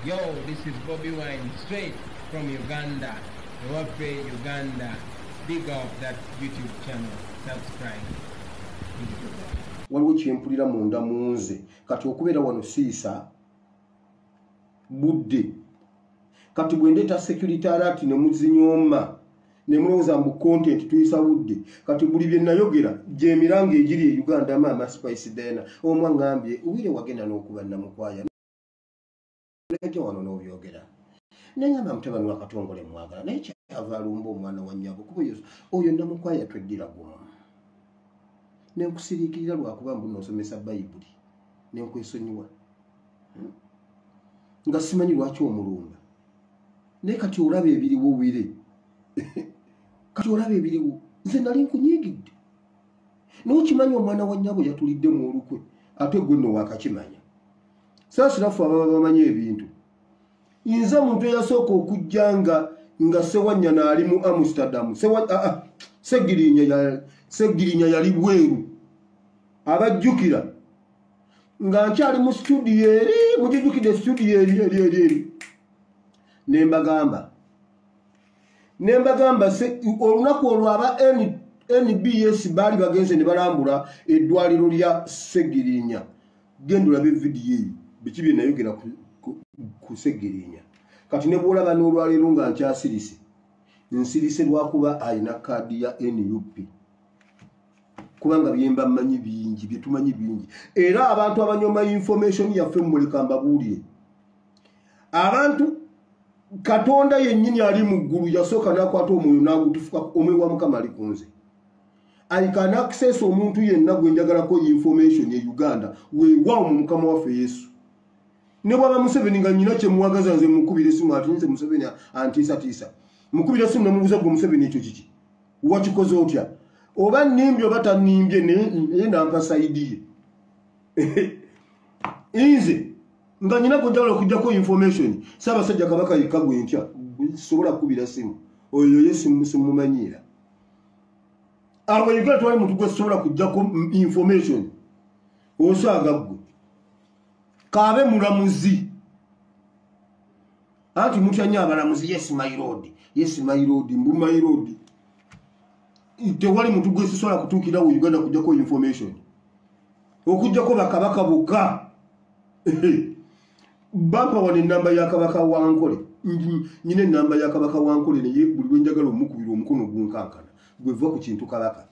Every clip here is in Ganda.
Yo, this is Bobi Wine straight from Uganda. Ewaffe Uganda. Big up that YouTube channel. Subscribe. Waliwo kyempulira munda mu nze kati okubeera wano siisa budde. Kati bwe ndeeta security alert ne muzinyooma ne mulowooza mbu content tuyisa budde. Kati buli bye nayogera gy'emiranga egiri e Uganda. Maama Spice Diana omu aŋŋambye wire wagenda n'okuba Namukwaya najja wano n'obyogera, neŋŋamba mutabani wa Katongole mwagala, naye kyava alumba omwana wa nnyabo kuba oyo Namukwaya tweddira gumu. Nenkusiriikirira lwakuba mbu nosomesa Bayibuli, nenkwesonyiwa nga simanyi lwaki omulumba. Naye kati olaba ebiriwo wire, kati olaba ebiriwo. Nze nali nkunyiigidde, naye okimanyi omwana wa nnyabo yatuliddemu olukwe, ate gwe nno waakakimanya. Saasira ffe ababa bamanyi ebintu. Nze muntu eyasooka okujja nga Sewanyana ali mu Amsterdam. Segirinya yali bweru. Abajjukira nga nkyali mu studio eri, mugijjukidde studio eri eri eri eri, nembagamba olunaku olwo aba NBS baali bagenze ne balambula eddwaliro lya Segirinya. Genda olabe vidiyo eyo, biki bye nayogera ku Segirinya. Kati ne bwolaba n'olwaleero nga nkyasirise, nsirise lwakuba alina kaadi ya NUP, kubanga byemba mmanyi bingi, byetumanyi bingi. Era abantu abanyoma information yaffe, mumuleka mbabuulire. Abantu, Katonda yennyini ali mu ggulu yasooka n'akwata omwoyo n'agutufuka. Omwoyo wa Mukama ali ku nze. I can access omuntu yenna gwe njagalako information e Uganda. Weewaawo mu Mukama waffe Yesu. Ne bwaba Museveni nga nyina kyemuwagaza, nze mukubira esimu. Ati nze Museveni antiisatiisa, mukubira esimu nemubuuza, "Gwe Museveni, ekyo kiki wakikoze otya?" Oba nnimbye oba tannimbye, naye nampa side ye. Nze nga nyina gwe njagala okugjako information, Ssaabasajja Kabaka yekka gwe ntya, sobola kukubira simu. Oyo ye simumanyiira. Awo Uganda twali muntu gwe sobola kujjako information. Osaaga ggwe, kaabe mulamuzi. Anti mutya nnyo abalamuzi. "Yes my lord, yes my lord." Mbu my lord. Tewali muntu gwe sisobola kutuukirawo Uganda kujjako information okujjako bakabaka bokka. Bampa wano enamba ya Kabaka Wankole. Nyina enamba ya Kabaka Wankole, naye buli lwenjagala omukubira omukono gunkankana. Gweva ku kintu kabaka,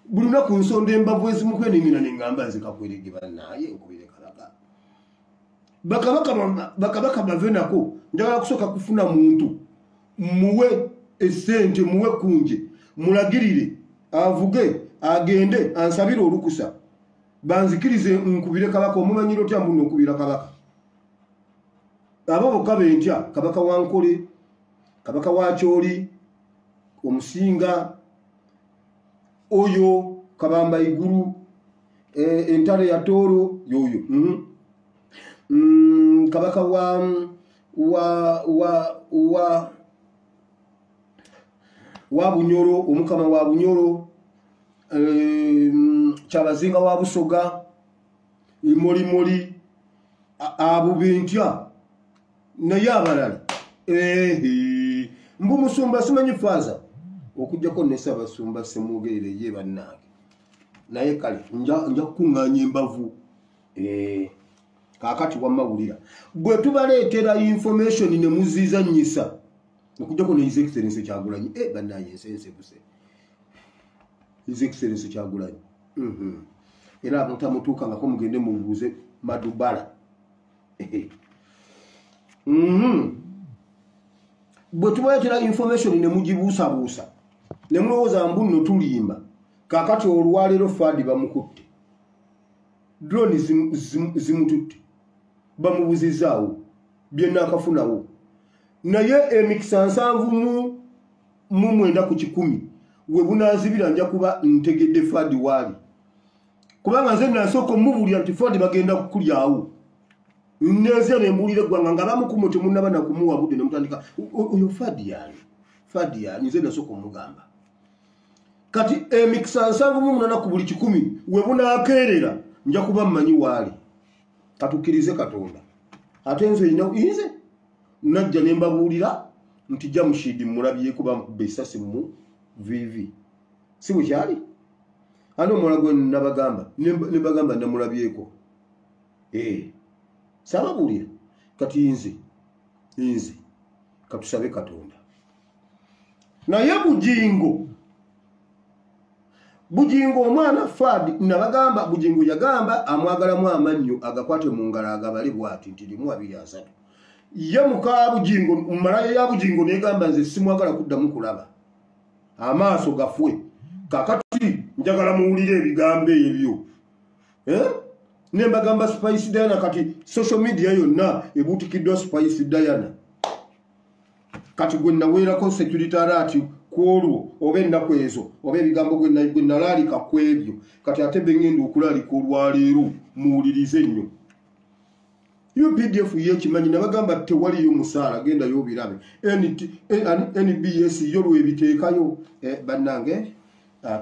buli lunaku nsonda embavu ezimu kwenengina, neŋŋamba nze kakwerege bannaye nkubire kabaka. Bakabaka bave nako. Njagala kusooka kufuna muntu muwe esente, muwe kunje, mulagirire avuge agende ansabire olukusa banzikirize nkubire kabaka. Omumanyire otya mbuno okubira kabaka? Abo bokka bentya: Kabaka wa Nkole, Kabaka wa Kyoli, omusinga oyo Kabamba Iguru, entale ya Tooro yoyo, Kabaka wa Bunyoro, omukama wa Bunyoro, Kyabazinga wa Busoga, Molimoli. Abo bentya, naye abalala ehe mbu musumba simanyi faaza, okugjako ne Ssaabasumba Semwogerere ye bannange. Naye kale nja kukuŋŋaanya embavu. Kaakati wamma wulira, bwe tubaleetera information ne muzizannyisa, okugjako ne His Excellence Kyagulanyi. Bannaye, ensi ensebuse. His Excellence Kyagulanyi. Era mutamutuukangako, mugende mubuuze Madubala. Bwe tubaleetera information ne mugibuusabuusa ne mulowooza mbu nno tulimba. Kaakati olwaleero Faadi bamukutte, drone zimututte, bamubuzizaawo byenaakafunawo. Naye emikisa 79 ku 100 we bunaazibira nja kuba ntegedde Faadi waali, kubanga nze nasooka omubuulira nti Faadi bagenda kukulyawo. Nenzira nembuulira eggwanga nga bamukumu, temunnaba nakumuwa budde nemutandika oyo Faadi yaani, Faadi yaani. Nze nasooka omugamba. Kati emikisa 78 ku buli 100 we bunaakeerera nja kuba mmanyi waali. Katukkirize Katonda. Ate nze nze najja ne mbabuulira nti Jamushidi mulabyeko bamukuba essasi mu VV. Si bwe kyali? Ani omuwala gwe nabagamba ne bagamba namulabyeko. Saababuulira. Kati nze katusabe Katonda. Naye Bujingo omwana Fad nabagamba Bujingo yagamba amwagalamu amannyo agakwate mu ngalo agabale bw'ati nti 1 2 3. Ye muka Bujingo malaya ya Bujingo negamba nze simwagala kuddamu kulaba. Amaaso gafwe. Kakati njagala muwulire ebigambo ebyo. Ne mbagamba Spice Diana kati social media yonna ebutikiddwa Spice Diana. Kati gwe naweerako security alert kwolwo oba ennaku ezo oba ebigambo gwe nalaalika ku ebyo kati ate be ngenda okulaalika olwaleero muwulirize nnyo. UPDF yekimanyi nabagamba tewaliyo musaala genda yobirabe. NBS yo lwebiteekayo. Bannange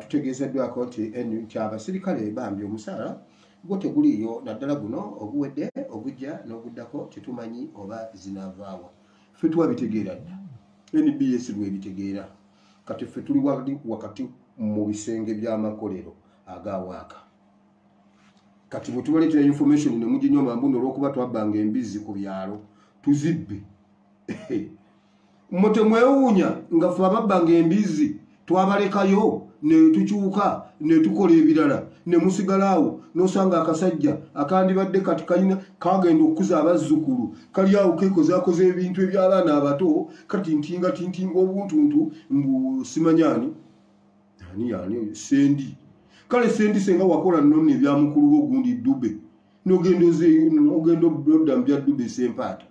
tutegeezeddwako nti abasirikale bambi omusaala gwo teguliiyo naddala guno oguwedde ogujja n'oguddako tetumanyi oba zinaavaawa. Ffe twabitegeera dda. NBS lwebitegeera. Kati ffe tuli wakati mu bisenge by'amakolero agawaaka. Kati bwe tubaleetera information ne muginyoma mbuno olw'okuba twabbanga embizzi ku byalo tuzibbe. Mmwe temwewuunya nga ffe ababbanga embizzi twabalekayo ne tukyuka ne tukola ebirala ne musigala awo n'osanga akasajja akandibadde kati kalina kagenda okukuza abazzukulu kali awo keekozaakoza ebintu eby'abaana abato kati ntinga tintinga obuntuntu mbu simanyi ani ani Sendi. Kale Sendi senga wakola nno ebya mukulu wo gundi Dube n'ogenda ogenda obudda mu bya Dube Sempaata.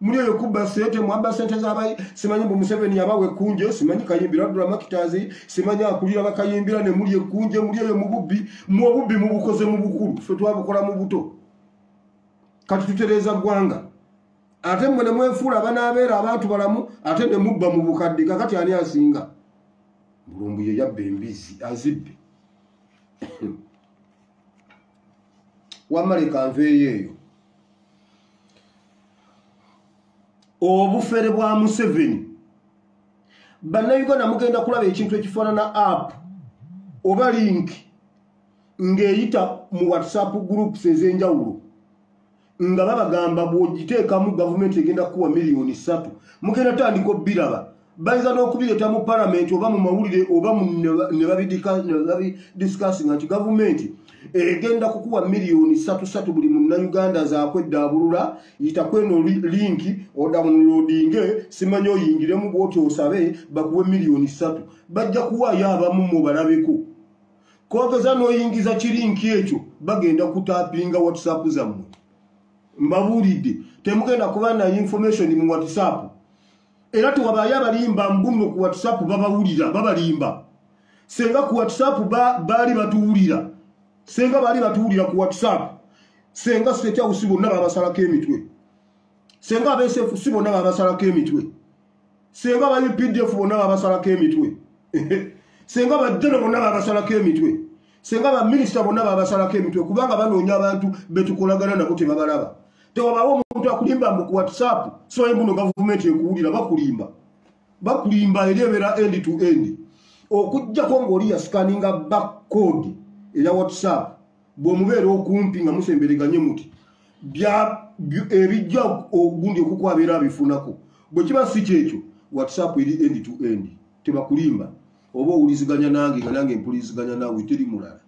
Muli eyo kubba ssente mwabba ssente z'abayi simanyi mbu Museveni yabawa ekkunje simanyi Kayimbira Dramakitazi simanyi akulira bakayimbira ne muli ekkunje muli eyo mu bubbi mu obubbi mubukoze mu bukulu ffe twabukola mu buto. Kati tutereeza ggwanga ate mmwe ne mwefuula abanaabeera abantu balamu ate ne mubba mu bukadde. Kakati ani asinga? Bulumbu ye yabba embizzi azibbe. Wamma leka nveeyo eyo. Obufere bwa Museveni. Bannayuganda mugenda kulaba ekintu ekifaanana app oba link ng'eyita mu WhatsApp groups ez'enjawulo nga babagamba bw'ogiteekamu gavumenti egenda kukuwa 3 miliyoni. Mugenda tandika obbiraba. Bayinza n'okubireeta mu palamenti oba mu mawulire oba ne babidiscussinga nti gavumenti egenda kukuwa 3 miliyoni buli munnayuganda zakweddaabulula yita kweno linki odownloadinge simanyi oyingiremu bw'oti osabe bakuwe 3 miliyoni. Bajja kuwaayo abamu mubalabeko. Kwogeza n'oyingiza kirinki ekyo bagenda kutapinga WhatsApp zammwe. Mbabuulidde temugenda kuba na information mu WhatsApp. Era tewabaayo abalimba mbuno ku WhatsApp babawulira babalimba. Senga ku WhatsApp baali batuwulira. Senga baali batuwulira ku WhatsApp. Senga State House bonna babasalako emitwe. Senga aba SFC bonna babasalako emitwe. Senga aba UPDF bonna babasalako emitwe. Senga abajjano bonna babasalako emitwe. Senga abaminisita bonna babasalako emitwe kubanga banoonya abantu betukolagana nabo tebabalaba. Tewabaawo omuntu akulimba mbu ku WhatsApp simanyi mbuno gavumenti ekuwulira bakulimba. Bakulimba eri ebeera end to end. Okuggyako ng'oli yasikaninga barcode eya WhatsApp bw'omubeera okumpi nga musembereganye muti ebijja ogundi okukwabeera abifunako. Bwe kiba si kyekyo WhatsApp eri end to end tebakulimba. Oba owuliziganya nange nga nange mpuliziganya naawe teri mulala.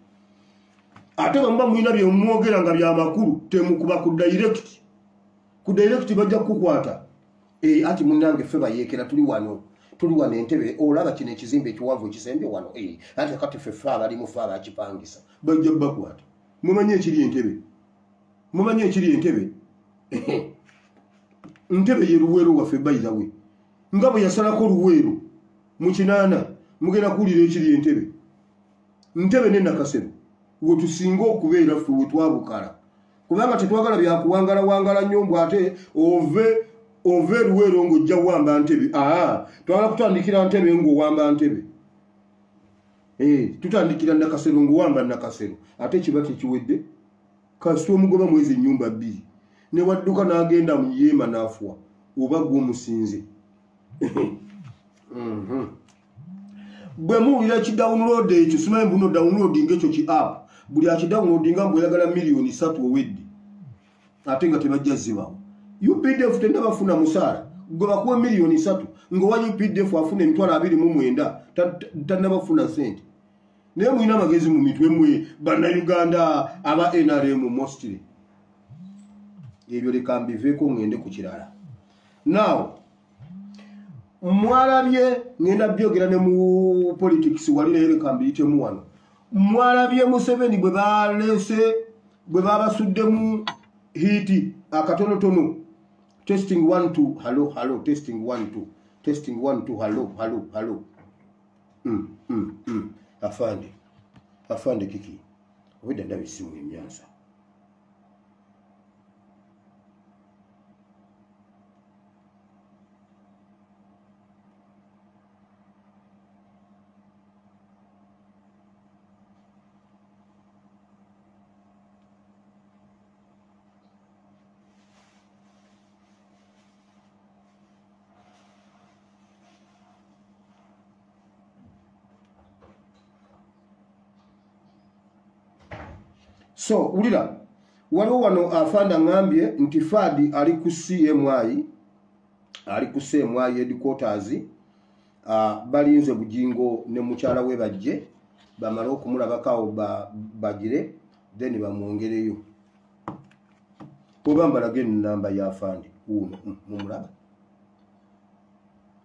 Ate bwe muba mulina bye mwogera nga bya makulu temukuba ku direct. Ku direct bajja kukukwata. Anti munnange ffe bayeekera tuli wano. Tuli wano Entebbe olaba kino ekizimbe ekiwanvu ekisembye wano. Anti kati ffe ffe abalimu ffe abakipangisa. Bajja bakwata. Mumanyi ekiri Entebbe? Mumanyi ekiri Entebbe? Ntebe ye Luweero waffe by the way. Nga bwe yasalako Luweero mu 8 mugenda kuwulira ekiri Entebbe. Ntebe ne Nakasero we tusinga okubeera ffe we twabukala. Kubanga tetwagala byakuwangala wangala nnyo mbu ate ove Luweero ng'ojja wamba Ntebe. Twagala kutandikira Ntebe ng'owamba Ntebe. Tutandikira Nakasero ng'owamba Nakasero. Ate kiba tekiwedde. Kasita omugoba mwezi ennyumba 2. Ne wadduka n'agenda mu yeema n'afuwa oba gw'omusinze. Bwe muwulira kidownload ekyo, simanyi mbuno downloading ekyo ki app, buli akidownloadinga mbu oyagala 3 million owedde, ate nga tebajja zibawo. UPDF tennabafuna musaala, gwe bakuwa 3 million ng'owa UPDF afuna 29,000 tannabafuna sente. Naye mulina amagezi mu mitwe mmwe Bannayuganda aba NRM mostly. Ebyo leka mbiveeko ŋŋende ku kirala. Now mwalabye, ŋŋenda byogera ne mu politics wali, naye leka mbiyitemu wano. Mwalabye Museveni bwe baleese, bwe babasuddemu hit akatonotono, testing 1 2, hello hello, testing 1 2, testing 1 2, hello hello hello. Afande, afande, kiki obwedda ndaba essimu emyansa. So wulira, waliwo wano afande aŋŋambye nti Fadi ali ku CMI, ali ku CMI headquarters, balinze Bugingo ne mukyala we bajje bamale okumulabako awo bagire, then bamwongereyo. Oba mbalage enamba ya afande wuuno. Mumulaba,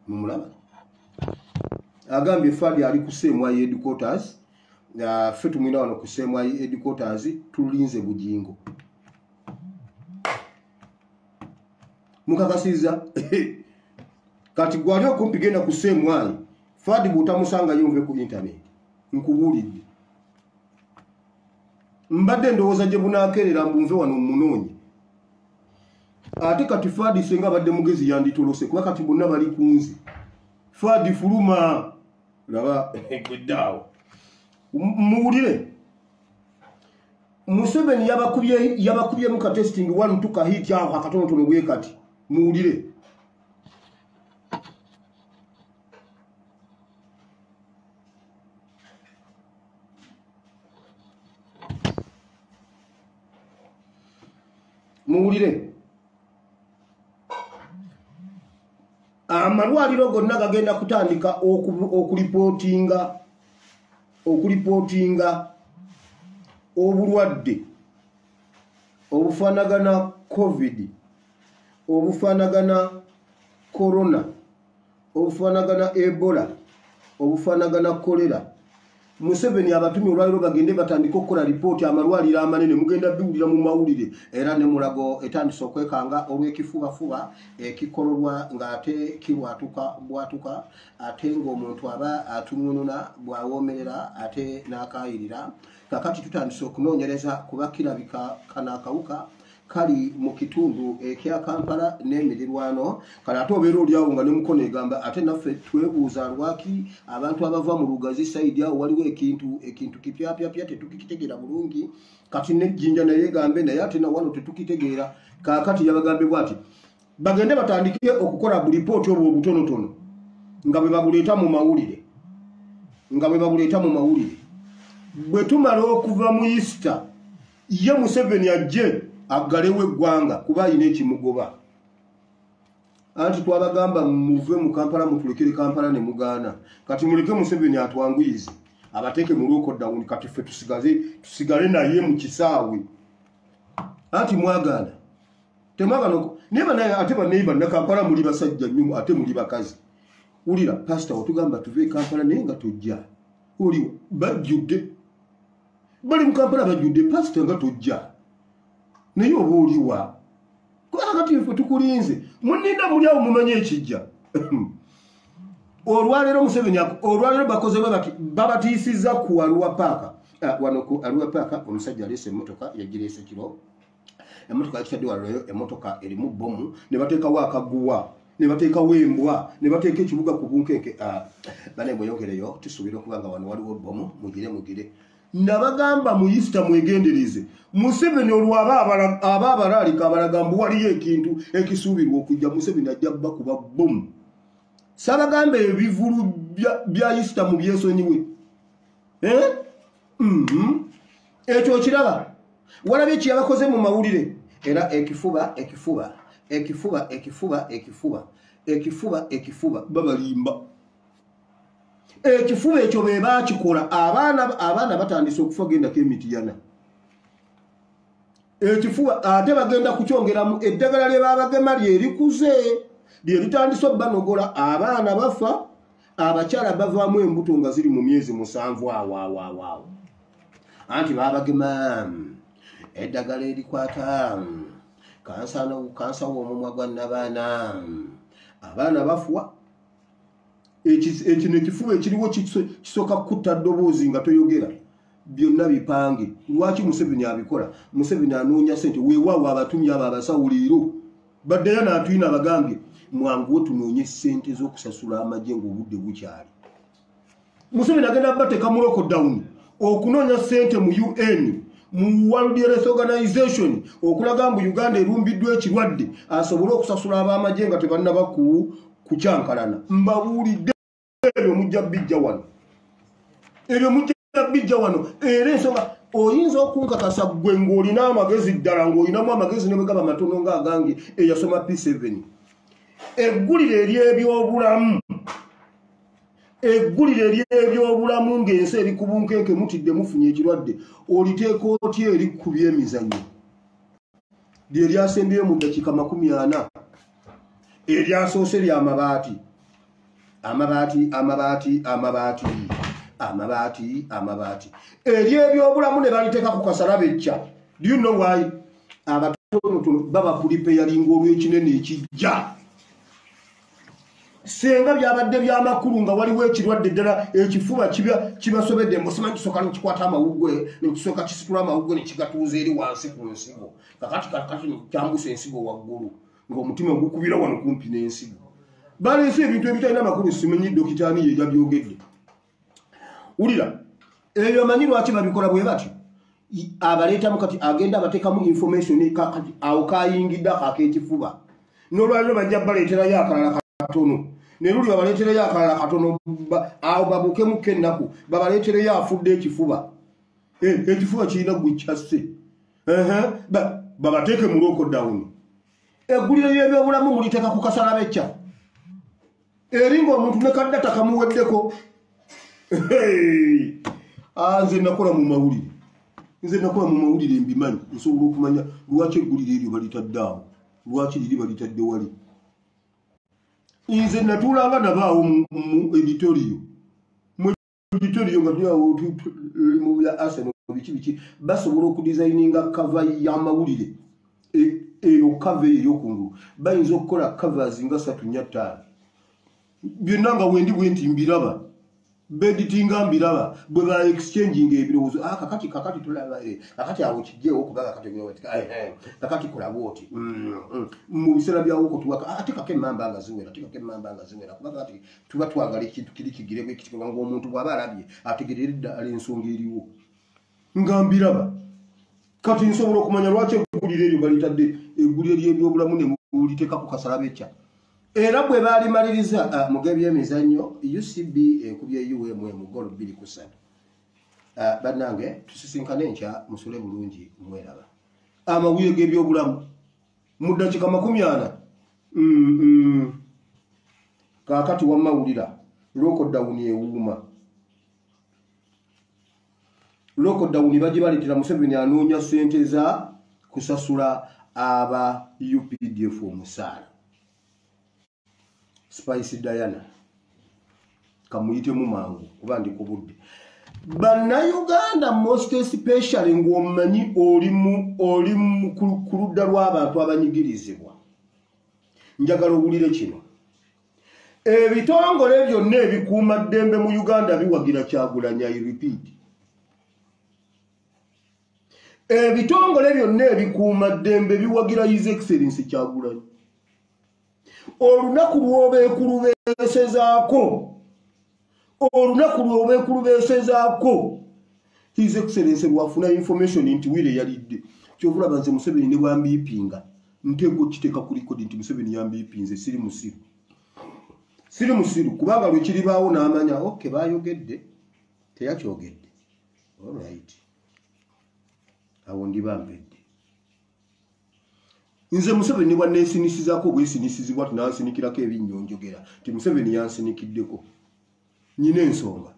mumulaba. Agambye Fadi ali ku CMI headquarters. Ffe tumwina wano ku CMI headquarters, tulinze Bugingo. Mukakasiza kati gwali okumpi, genda ku CMI. Fadi bw'otamusangayo nve ku internet, nkubuulidde. Mbadde ndowooza gye bunaakerera mbu nve wano munoonye, ate kati Fadi senga abadde mugezi yanditolose, kuba kati bonna bali ku nze. Fadi fuluma, laba gweddaawo. Muwulire, Museveni yabakubyemu ka testing 1 2, ka hit awo akatonotono bwe kati. Muwulire. Muwulire, amalwaliro gonna gagenda kutandika okulipootinga obulwadde obufaanagana COVID, obufaanagana corona, obufaanagana Ebola, obufaanagana kolera. Museveni abatumye olwaliro bagende batandike okukola lipooti. Amalwaliro amanene mugenda biwulira mu mawulire. Era ne Mulago etandise okwekanga olw'ekifubafuba ekikololwa ng'ate kibwatuka bwatuka, ate ng'omuntu aba atuŋŋununa bw'awoomerera ate n'akaayirira. Kakati tutandise okunoonyereza kuba kirabika kano akawuka kali mu kitundu ekya Kampala n'emirirwano. Kale ate obeera oliawo nga ne Mukono egamba, ate naffe twebuuza lwaki abantu abava mu Lugazi side awo waliwo ekintu kipyapyapya tetukitegeera bulungi. Kati nejjinja naye egambe naye ate nawano tetukitegeera. Kaakati yabagambe bwati bagende batandike okukola bulipooti obwo obutonotono nga bwe babuleeta mu mawulire, nga bwe babuleeta mu mawulire. Bwe tumala okuva mu Easter, ye Museveni ajje aggalewo eggwanga kuba ayina ekimugoba. Anti twabagamba muve mu Kampala, mutulekere Kampala, ne mugaana. Kati muleke Museveni atwanguyize abateeke mu lockdown, kati ffe tusigale naye mu kisaawe. Anti mwagaana, temwagaana. Naye banaye ate bannaye Bannakampala muli basajja nnyo, ate muli bakazi. Wulira, pasita watugamba tuve e Kampala, naye nga tojja. Oli bajjudde, bali mu Kampala bajjudde, pasita nga tojja, naye oba oliwa? Kati ffe tukulinze, muninda muli awo, mumanye ekijja. Olwaleero Museveni, olwaleero bakoze bati, babatiisizza ku Arua Park. Wano ku Arua Park omusajja aleese emmotoka, yagireese kiro, emmotoka yakitadde waloyo, emmotoka erimu bomu, ne bateekawo akaguwa, ne bateekawo embwa, ne bateeka ekibuga ku bunkenke. Bane mweyongereyo, tusuubira okuba nga wano waliwo bomu, mugire mugire. Nabagamba mu Easter mwegendereze. Museveni olwaba abalaalika abalaga mbu waliyo ekintu ekisuubirwa okujja, Museveni ajja bakuba bomu. Sabagamba ebivulu bya Easter mu byesonyiwe. Ekyo okiraba. Walabye kye yabakoze mu mawulire. Era ekifuba, ekifuba, ekifuba, ekifuba, ekifuba, ekifuba, ekifuba, babalimba. Ekifuba ekyo be baakikola, abaana batandise okufa gendako emitiyana. Ekifuba ate bagenda kukyongeramu eddagala lye babagema lye likuze, lye litandise obbanogola, abaana bafa, abakyala bavaamu embuto nga ziri mu myezi 7 awo. Anti babagema eddagala erikwata kansa w'omumwa gwa nnabaana, abaana bafuwa. Ekino ekifuba ekiriwo kisooka kutta ddoboozi nga toyogera. Byonna bipange. Lwaki Museveni abikola? Museveni anoonya ssente. Weewaawo abatumye abo abasawo leero baddeyo n'atuyina abagambye mwanguwe tunoonye ssente z'okusasula amagye ng'obudde bukyali. Museveni agenda bateeka mu lockdown okunoonya ssente mu UN, mu World Health Organization, okulaga mbu Uganda erumbiddwa ekirwadde asobole okusasula ab'amagye nga tebannaba kukyankalana. Mbabuulidde ebyo mujja bijja wano. Ebyo mujja bijja wano. Era ensonga oyinza okunkakasa ggwe ng'olina amagezi ddala, ng'olinamu amagezi ne bwe gaba matono ng'agange eyasoma P7. Eggulire ery'ebyobulamu, eggulire ery'ebyobulamu ng'ensi eri ku bunkenke mutidde mufunye ekirwadde, oliteeka otya eri ku by'emizannyo? Lye lyasembyeyo mu ddakiika 40. Eryasoose ly'amabaati. Amabaati, amabaati, amabaati, amabaati, amabaati. Ery'ebyobulamu ne baliteeka ku kasalaba ejja. Do you know why? Abatonotono baba pulipeyalinga olw'ekinene ekijja. Senga byabadde by'amakulu nga waliwo ekirwadde ddala ekifuba kibasobedde, musimanyi kisooka ne kikwata amawuggwe, ne kisooka kisitula amawuggwe ne kigatuuza eri wansi ku nsigo. Kakati kakati kyambusa ensigo waggulu ng'omutima gukubira wano kumpi n'ensigo. Baleese ebintu ebitalina makulu, simanyi dokitaani ye yabyogedde. Wulira, ebyo omanyi lwaki babikola bwe batyo? Abaleetamu kati agenda abateekamu information kati awo kayingidde ako ak'ekifuba. N'olwaliro bajja baleeterayo akalala katono. Ne luli babaleetereyo akalala katono, awo babuukemuko ennaku, babaleetereyo afudde ekifuba. Ekifuba kirina gwe kyasse. Babateeke mu lockdown. Eggulire ly'ebyobulamu muliteeka ku kasalaba ejja. Eri ng'omuntu ne kaddata kamuweddeko. Nze nakola mu mawulire. Nze nakola mu mawulire mbimanyi. Nsobola okumanya lwaki eggulire eryo balitadde awo, lwaki liri balitadde wali. Nze natuulanga nabaawo mu editorial. Mu editorial nga tuli awo tuli mu bya Arsenal biki biki, basobola okudesigninga cover y'amawulire. Eyo cover ey'okungulu. Bayinza okukola covers nga 3, 4, 5. Byonna nga wendi bwe nti mbiraba. Beditinga mbiraba. Bwe ba exchanging ebirowoozo. Kakati, kakati tulaba, kakati awo kijjeewo okuba kakati kakati kola bw'oti. Mu biseera byawo okutuwaka, ateekako emmamba nga ziwera, ateekako emmamba nga ziwera. Kuba kakati tuba twagala ekintu kiri kigire bwe kiti, kubanga omuntu bw'aba alabye ategeerera ddala ensonga eriwo. Nga mbiraba. Kati nsobola okumanya lwaki eggulire eryo balitadde, eggulire ly'ebyobulamu ne muliteeka ku kasalaba ekya. Era bwe baalimaliriza mu g'ebyemizannyo, UCB ekubye UMM goolo 2-3. Bannange tusisinkane enkya, musule bulungi, mweraba. Amawulire g'ebyobulamu mu ddakiika 40. Kaakati wamma wulira, lockdown ewuuma. Lockdown bagibaleetera Museveni anoonya ssente za kusasula aba UPDF omusaala. Spice Diana kamuyitemu mangu kuba ndi ku budde. Bannayuganda most especially ng'omanyi oli mu ku ludda lw'abantu abanyigirizibwa. Njagala owulire kino. Ebitongole byonna ebikuumaddembe mu Uganda biwagira Kyagulanyi, I repeat. Ebitongole byonna ebikuumaddembe biwagira His Excellency Kyagulanyi. Olunaku lw'obeekulubeesezaako, olunaku lw'obeekulubeesezaako, His Excellency bwafuna information nti Wire yalidde, kyovulaba nze Museveni ne bwambiipinga nteekwa okukiteeka ku record nti Museveni yambiipinze. Siri musiru, siri musiru, kubanga lwe kiribaawo n'amanya okay, bayogedde teyakyogedde, alright, awo ndiba mpedde. Nze Museveni bwanneesinisizaako obwesinisizibwa tunansinikirako ebinnyo, njogera nti Museveni yansinikiddeko, nyina ensonga.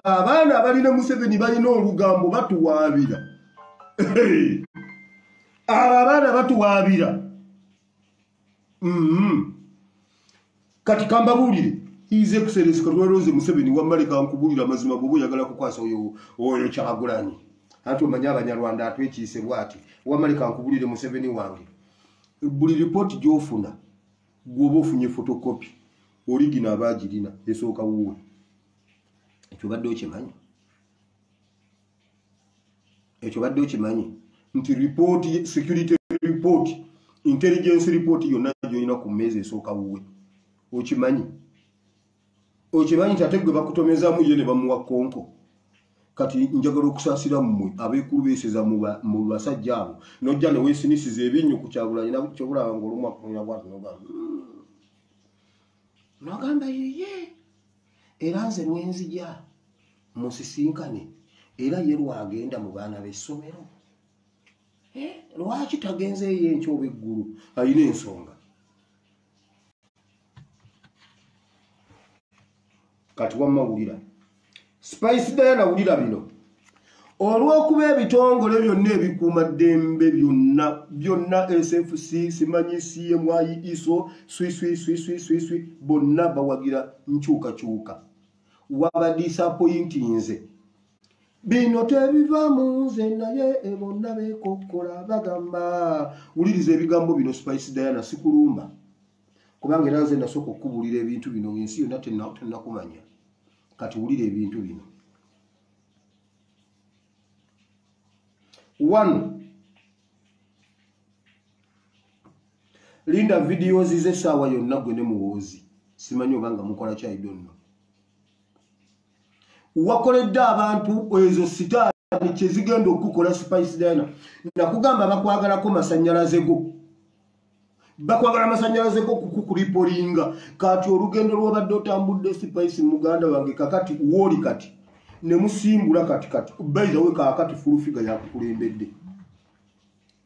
Abaana abalina Museveni balina olugambo, batuwaabira. Abo abaana batuwaabira. Kati kambabuulire, His Excellency Katweroze Museveni, wammaleka nkubuulira amazima. Bw'oba oyagala kukwasa oyo Kyagulanyi, anti omanyi Abanyarwanda atwekiise bw'ati. Wammaleka nkubuulire, Museveni wange, buli ripooti gy'ofuna, gw'oba ofunye photocopy, original aba agirina esooka wuwe. Ekyo obadde okimanyi? Ekyo obadde okimanyi nti report, security report, intelligence report yonna gyolina ku mmeeza esooka wuwe? Okimanyi? Okimanyi nti ate gwe bakutomezaamu ye ne bamuwa konko? Kati njagala okusaasira mmwe abeekulu beeseza mu basajja abo, nojja ne weesinisiza ebinnyo ku Kyagulanyi, kyobulaba ngaolumu akutunira bwati, nogamba nogamba yeye, era nze lwenzija musisinkane, era ye lwagenda mu baana b'essomero. Lwaki tagenzeeyo enkya oba eggulu? Alina ensonga. Kati wamma wulira, Spice Diana, wulira bino. Olw'okuba ebitongole byonna ebikuuma ddembe byonna byonna, SFC, simanyi CMI, ISO, swiswiswiswiswiswi, bonna bawagira nkyukakyuka, waba disappointinze. Bino tebiva mu nze, naye bonna beekokkola bagamba. Wuliriza ebigambo bino, Spice Diana, sikulumba, kubanga era nze nasooka okukubuulira ebintu bino ng'ensi yonna tennakumanya. Kati wulira ebintu bino. One, linda videos z'essaawa yonna, gwe ne Muwoozi, simanyi oba nga mukola ki, I don't know. Wakoledde abantu ezo sitaani kyezigenda okukola. Spice Diana, nakugamba bakwagalako masanyalaze go, bakwagala masanyalaze go kukukulipolinga. Kati olugendo lwobadde otambudde, Spice muganda wange, kakati wooli kati nemusimbula kati kati bayizawe kaakati Full Figure yakukulembedde.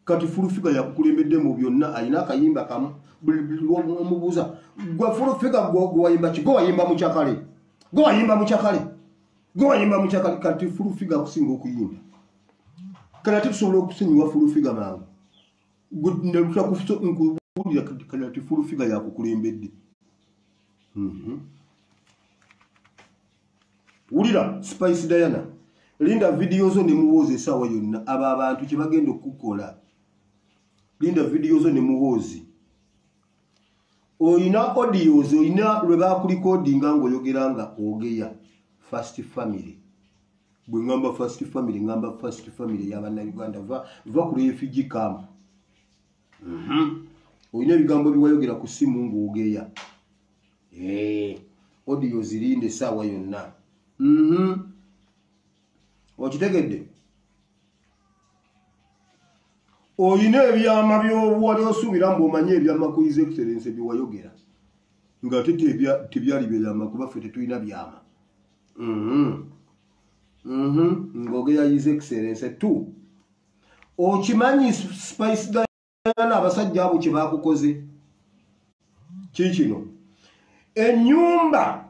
Kati Full Figure yakukulembedde mu byonna. Alina akayimba kamu, omubuuza, gwe Full Figure, gwe wayimba ki? Gwe wayimba mukyakale, gwe wayimba mukyakale, gwe wayimba mukyakale. Kati Full Figure akusinga okuyimba. Kale ate tusobola okusinyiwa Full Figure mangu nkubuulira. Kale ati Full Figure yakukulembedde. Wulira, Spice Diana, linda video zo ne Muwoozi essaawa yonna. Abo abantu kye bagenda okukukola, linda video zo ne Muwoozi. Oyina audios, oyina lwe bakulikodinga ng'oyogera nga ogeya First Family. Bwe ŋŋamba First Family, ŋŋamba First Family y'Abannayuganda. Va ku refugee camp. Olina ebigambo biwayogera ku ssimu ng'ogeya. Audio zirinde essaawa yonna. Okitegedde? Olina ebyama by'obuwali osuubira mbu omanye ebyama ku His Excellence byewayogera, ng'ate tebyali byama, kuba ffe tetulina byama. Ng'ogeya His Excellence tu. Okimanyi, Spice Diana, abasajja abo kye bakukoze kikino? Ennyumba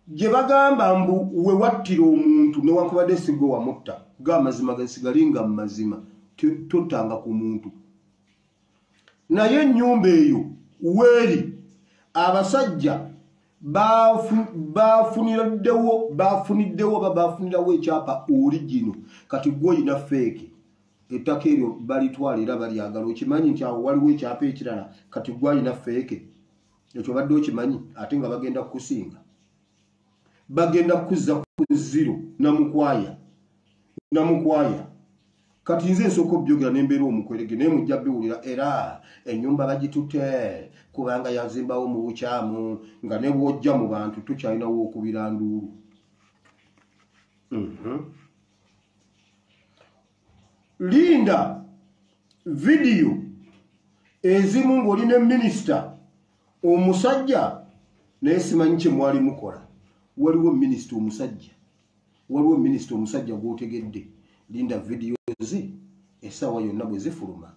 gye bagamba mbu we wattira omuntu, newankubadde si gwe wamutta, ga amazima gasigali nga mazima, tottanga ku muntu, naye ennyumba eyo weeri abasajja bafuniddewo, bafuniddewo oba bafunirawo ekyapa original. Kati gwe oyina fake. Ettaka eryo balitwala era balyagala. Okimanyi nti awo waliwo ekyapa ekirala? Kati gwe alina fake, ekyo badde okimanyi? Ate nga bagenda kukusinga, bagenda kukuzza ku zero namukwaya namukwaya. Kati nze nsooka obyogera nembeera omukwerege, naye mujja biwulira. Era ennyumba bagitutte kubanga yazimbawo mu bukyamu, nga ne bwojja mu bantu tukyalinawo okubira nduulu. Linda vidiyo ezimu ng'oli ne minisita omusajja, naye simanyi kye mwali mukola. Waliwo minisita omusajja, waliwo minisita omusajja gw'otegedde. Linda vidiyo zi essaawa yonna bwe zifuluma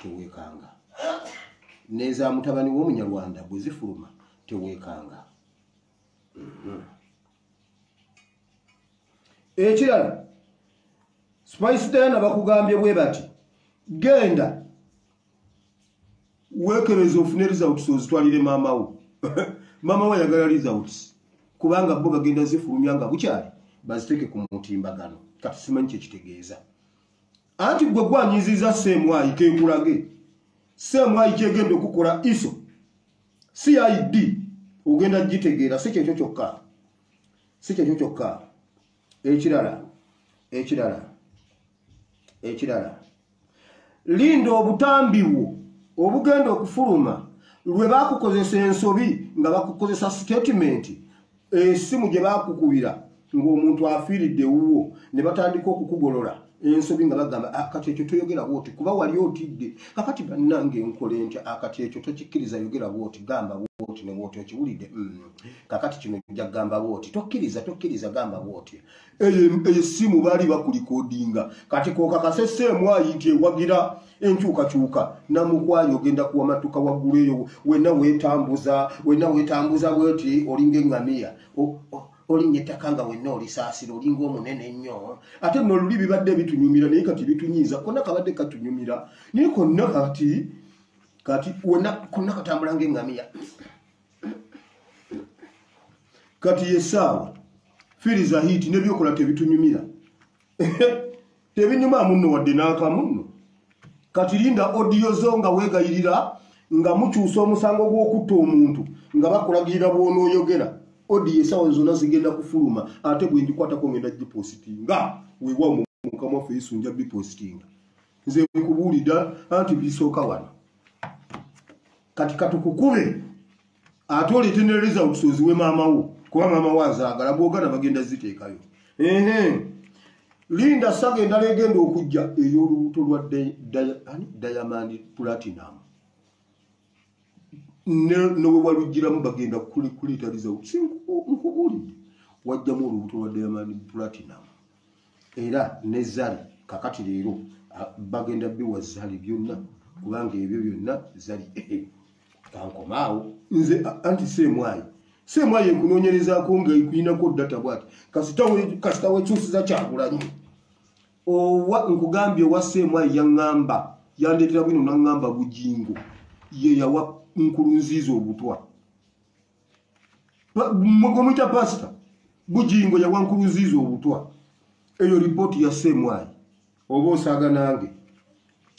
teweekanga, n'eza mutabani w'Omunyarwanda bwe zifuluma teweekanga. Ekirala, Spice Diana bakugambye bwe bati, genda weekebeze ofune results ozitwalire maama wo. Maama wo ayagala results, kubanga bo bagenda zifulumya nga bukyali baziteeke ku mutimbagano. Kati simanyi kye kitegeeza. Anti gwe gwanyiziza Semwayi, keekulage Semwayi kyegenda okukola ISO CID ogenda gitegeera. Si kyekyo kyokka, si kyekyo kyokka. Ekirala, ekirala, ekirala, linda obutambi bwo obugenda okufuluma lwe bakukozesa ensobi nga bakukozesa statement, essimu gye bakukubira ng'omuntu afiiridde ewuwo ne batandika okukugolola ensobi nga bagamba, akati ekyo toyogera bw'oti kuba wali otidde. Kakati bannange nkole ntya? Akati ekyo tokikkiriza, yogera bw'oti, gamba bw'oti ne bw'oti, okiwulidde? Kakati kino ojja kugamba bw'oti, tokkiriza, tokkiriza, gamba bw'oti. Eyo essimu baali bakulikodinga. Kati kokakase Semwayi nti ewagira enkyukakyuka, namukwayo ogenda kuwamatuka waggulu eyo, wenna weetambuza, wenna weetambuza bweti, olinga eŋŋamiya, olinnya ettaka nga wenna olisaasira, olinga omunene ennyo. Ate nno luli bibadde bitunyumira, naye kati bitunyiiza. Konna kabadde katunyumira, naye konna kati kati wenna konna katambula ng'eŋŋamiya. Kati yessaawa firiza hiiti n'ebyokola tebitunyumira, tebinyuma munno wadde n'akamu nno. Kati linda audio zo nga weegayirira nga mukyusa omusango gw'okutta omuntu nga bakulagirira bw'onooyogera. Audio essaawa zonna zigenda kufuluma, ate bwe ngikwatako ngenda gipositinga. Weewa mukama waffe Yesu, nja bipositinga. Nze nkubuulidde anti bisooka wano. Kati katukukube ate oleete ne results oziwe maama wo, kuba maama wo azaagala, bw'ogana bagenda ziteekayo. Linda saga endala egenda okujja ey'olubuto lwa Diamond Platinum, ne we walugiramu bagenda kuleeta results. Nkubuulidde, wajjamu olubuto lwa Diamond Platinum era ne Zari. Kakati leero bagenda biwa Zari byonna, kubanga ebyo byonna Zari. Kankomaawo nze anti Semwayi, Semwayi nkunoonyerezaako nga ekulinako data bwati. Kasita wekyusiza Kyagulanyi owa, nkugambye owa Semwayi yaŋŋamba, yandeetera bwino naŋŋamba Bugingo ye yawa Nkurunziza obutwa. Gwemuyita pasita Bugingo yawa Nkurunziza obutwa. Eyo ripooti ya Semwayi, oba osaaga nange.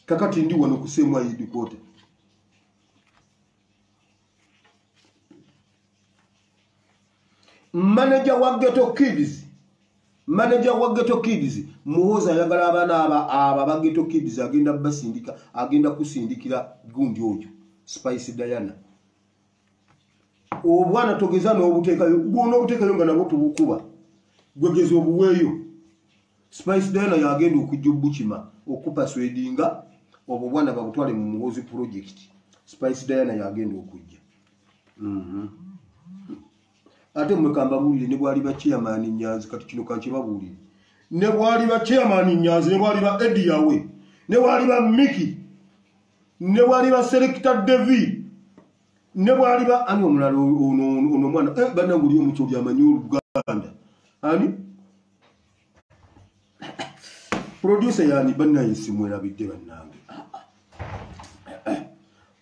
Kakati ndi wano ku Semwayi headquarter. Manager wa Ghetto Kids, manager wa Ghetto Kids Muhoozi ayagala abaana aba aba Ghetto Kids agenda basindika, agenda kusindikira gundi oyo Spice Diana. Obwana togeza n'obuteekayo, bw'onoobuteekayo nga nabwo tubukuba, gwegeza obuweeyo. Spice Diana yagenda okujja obukima okupaswedinga obwo bwana babutwale mu Muhoozi project. Spice Diana yagenda okujja. Ate mmwe kambabuulire, ne bwali ba chairman Nyanzi, kati kino kankibabuulire, ne bwali ba chairman Nyanzi, ne bwali ba Eddie Yawe, ne bwali ba Mickey, ne bwali ba Selector David, ne bwali ba ani omulala ono omwana, bannange oli omukyoli amanyi Oluganda, ani producer yani, bannaye simwerabidde bannange,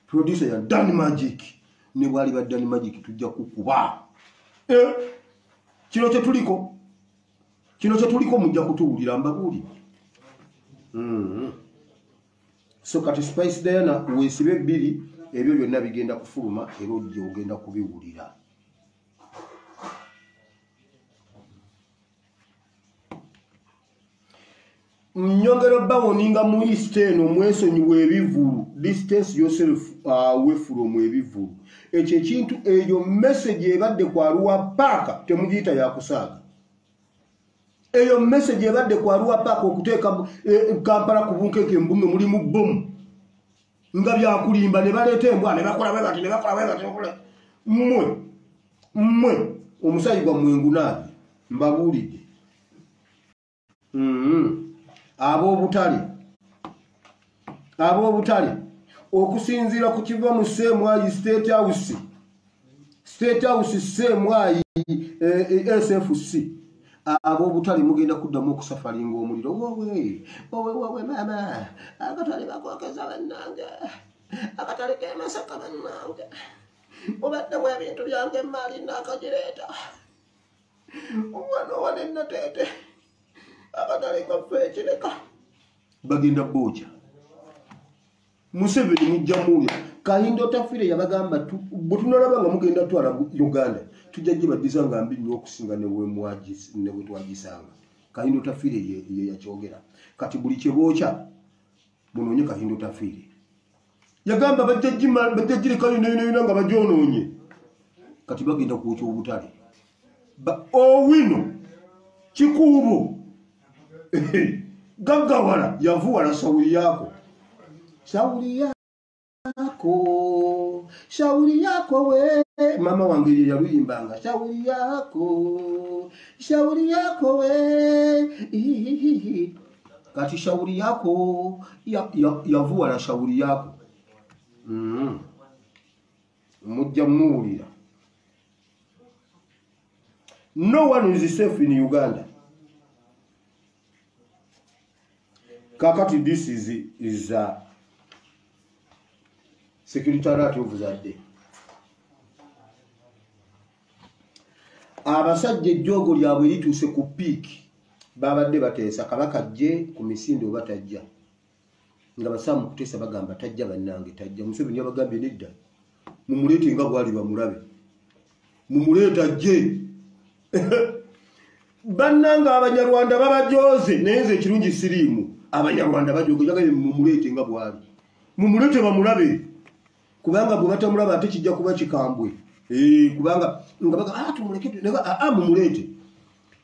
producer ya Dan Magic, ne bwali ba Dan Magic tujja kukuba. Kino kyetuliko, kino kyetuliko, mujja kutuwulira mbabuulire. So kati Spice Diana weesibe ebbiri, ebyo byonna bigenda kufuluma era ojja ogenda kubiwulira. Nyongera bawoninga mu East eno, mwesonyiwa ebivvulu, distance yourself away from ebivvulu. Ekyo ekintu, eyo message ebadde ku Arua Paaka temugiyita yakusaaga. Eyo message ebadde ku Arua Park okuteeka Kampala ku bunkenke mbunge mulimu bbomu. Nga byakulimba ne baleeta embwa ne bakola bwe bati ne bakola bwe bati bakola. Mmwe mmwe omusaayi gwammwe ngunaabye mbabuulidde. Ab'obutale okusinziira ku kiva mu CMI State House, State House CMI SFC, ab'obutale mugenda kuddamu okusafalinga omuliro. Wowe wowe wowe maama, akatale bakwokeza bannange, akatale k'e Masaka bannange, mubaddemu ebintu byange emaali naakagireeta omwana owa ne Nateete, akatale kaffe ekireka bagenda bookya. Museveni mujja muwulira. Kahinda Otafiire yabagamba bwe tunalaba nga mugenda twala Uganda tujja gibaddiza nga mbi nnyo okusinga ne bwe twagisanga. Kahinda Otafiire ye yakyogera. Kati buli kye bookya munoonye Kahinda Otafiire. Yagamba bajja gireka yonna yonna yonna nga bagyonoonye. Kati bagenda kwokya obutale. Owino Kikuubo gaggawala yavuwala sawuli yako. Shauri yako, shauri yako we. Mama wange ye yaluyimbanga. Shauri yako, shauri yako we. Kati shauri yako yavuwala shauri yako. Mujja muwulira. No one is safe in Uganda. Kakati this is a security alert of that day. Abasajja ejjoogo lyabwe lituuse ku peak, babadde bateesa Kabaka ajje ku misinde oba tajja. Nga basaamu kuteesa bagamba tajja bannange tajja. Museveni yabagambye nedda, mumuleete nga bw'ali bamulabe, mumuleete ajje. Bannange Abanyarwanda babajooze, naye nze ekirungi siriimu. Abanyarwanda bajooge, yagambye mumuleete nga bw'ali, mumuleete bamulabe, kubanga bwe batamulaba ate kijja kuba kikambwe. Kubanga nga baga tumuleke, mumuleete,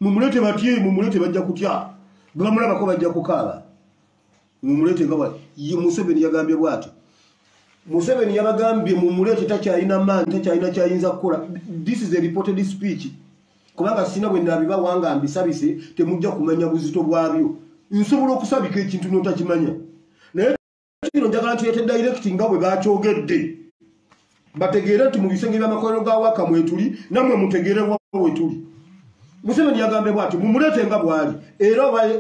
mumuleete batye, mumuleete bajja kutya, bwe bamulabako bajja kukaaba. Mumuleete nga bw'ali. Ye Museveni yagambye bw'ati. Museveni yabagambye mumuleete, takyalina maanyi, takyalina kyayinza kukola. This is a reported speech. Kubanga sina bwe nabibawa nga mbisabise temujja kumanya buzito bwabyo. Nsobola okusabika ekintu n'otakimanya. Naye kino njagala nkireete direct nga bwe bakyogedde. Bategeere nti mu bisenge by'amakolero ga Waka mwetuli, nammwe mutegeere wa wetuli. Museveni yagambye bw'ati, mumuleete nga bw'ali. Era oba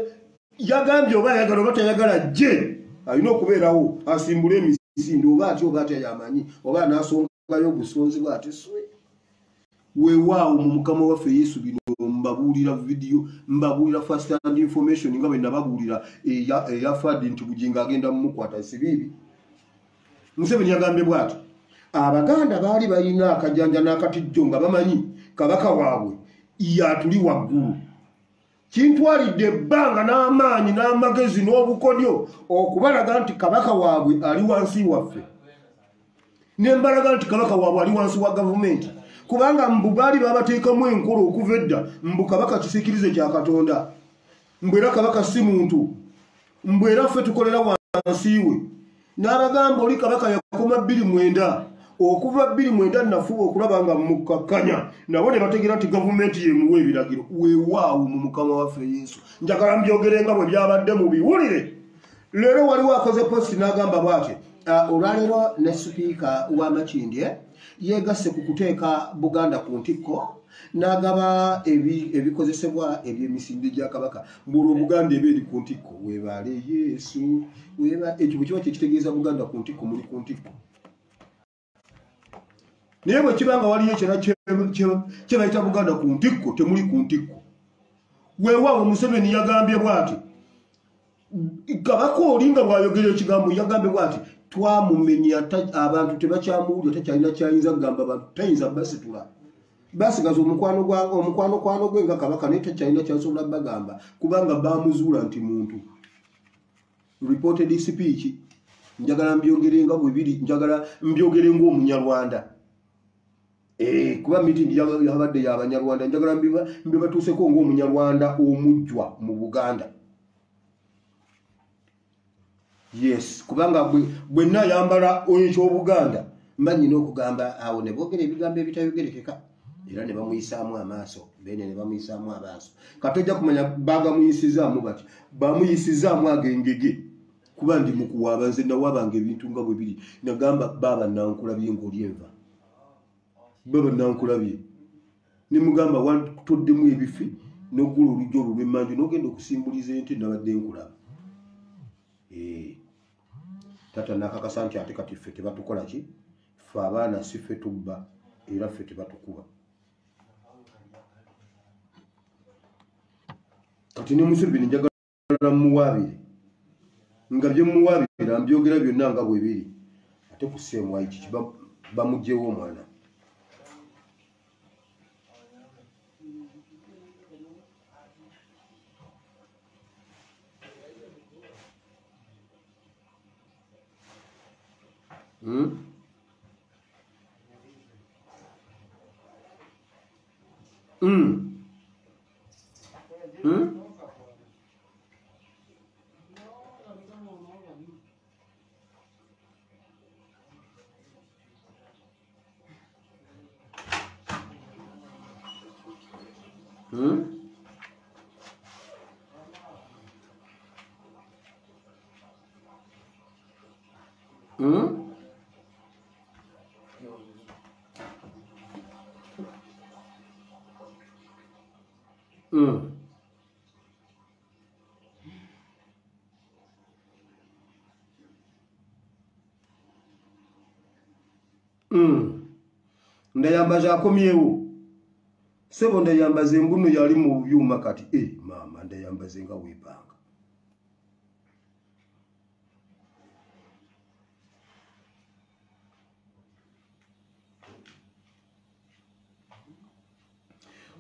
yagambye oba ayagala oba tayagala jje, alina okubeerawo asimbule emisinde oba atya oba atya yamanyi, oba anaasongayo obusonzi bw'ati swe. Weewaawo mu Mukama waffe Yesu bino mbabuulira video, mbabuulira first hand information nga bwe nababuulira eya Fadi nti Bugingo agenda mumukwata si bibi. Museveni yagambye bw'ati, Abaganda baali balina akajanja n'akatijjo nga bamanyi Kabaka waabwe yatuli waggulu. Kintwalidde ebbanga n'amaanyi n'amagezi n'obukodyo okubalaga nti Kabaka waabwe ali wansi waffe. Ne mbalaga nti Kabaka waabwe ali wansi wa gavumenti. Kubanga mbu baali babateekamu enkola okuva edda, mbu Kabaka kisiikirize kya Katonda, mbu era Kabaka si muntu, mbu era ffe tukolera wansi we. N'abagamba oli Kabaka yakoma 2009, okuva 2009 nafuba okulaba nga mukkakkanya, nabo ne bategeera nti gavumenti y'emuwa ebiragiro. Weewaawo mu Mukama waffe Yesu. Njagala mbyogere nga bwe byabadde mubiwulire. Leero waliwo akoze posti n'agamba bw'ati, olwaleero ne sipiika wa Makindye yeegasse ku kuteeka Buganda ku ntikko n'agaba ebikozesebwa eby'emisinde gya Kabaka. Mbulwo Buganda eba eri ku ntikko. Weebaale Yesu, ekyo bwe kiba kye kitegeeza Buganda ku ntikko, muli ku ntikko. Naye bwe kiba nga waliyo ekirala kye bayita Buganda ku ntikko, temuli ku ntikko. Weewaawo Museveni yagambye bw'ati, Kabaka oli nga bw'ayogera ekigambo yagambye bw'ati, twamumenya abantu tebakyamuwulira, takyalina kyayinza kugamba bantu, tayinza basitula. Basigaza omukwano kwano gwe nga Kabaka, naye takyalina kyasobola bagamba kubanga bamuzuula nti muntu. Reported speech, njagala mbyogere nga bwe biri, njagala mbyogere ng'Omunyarwanda. Kuba meeting yabadde y'Abanyarwanda, njagala mbibatuuseko ng'Omunyarwanda omujjwa mu Buganda. Yes, kubanga bwe nayambala eky'Obuganda mba nnina okugamba awo ne boogera ebigambo ebitayogerekeka era ne bamuyisaamu amaaso, Beene ne bamuyisaamu amaaso. Kati ojja kumanya bagamuyisizaamu bati, bamuyisizaamu ag'engege, kuba ndi mu kuwaaba, nze nawaabanga ebintu nga bwe biri. Nagamba baaba nankulabye ng'oli enva, baba nankulabye, ne mugamba watoddemu ebifi n'oggula oluggi olwo lw'emmanju n'ogenda okusimbuliza ente, nabadde nkulaba. Taata n'akakasa nti ate kati ffe tebatukola ki, ffe abaana si ffe tubba era ffe tebatukuba. Kati ne Museveni njagala mmuwaabire, nga bye mmuwaabira mbyogera byonna nga bwe biri, ate ku CMI kiki bamuggyewo omwana. Ndayambaza akomyewo sebo, ndayambaza embuno yali mu byuma kati. Maama ndayambaze nga weepanga.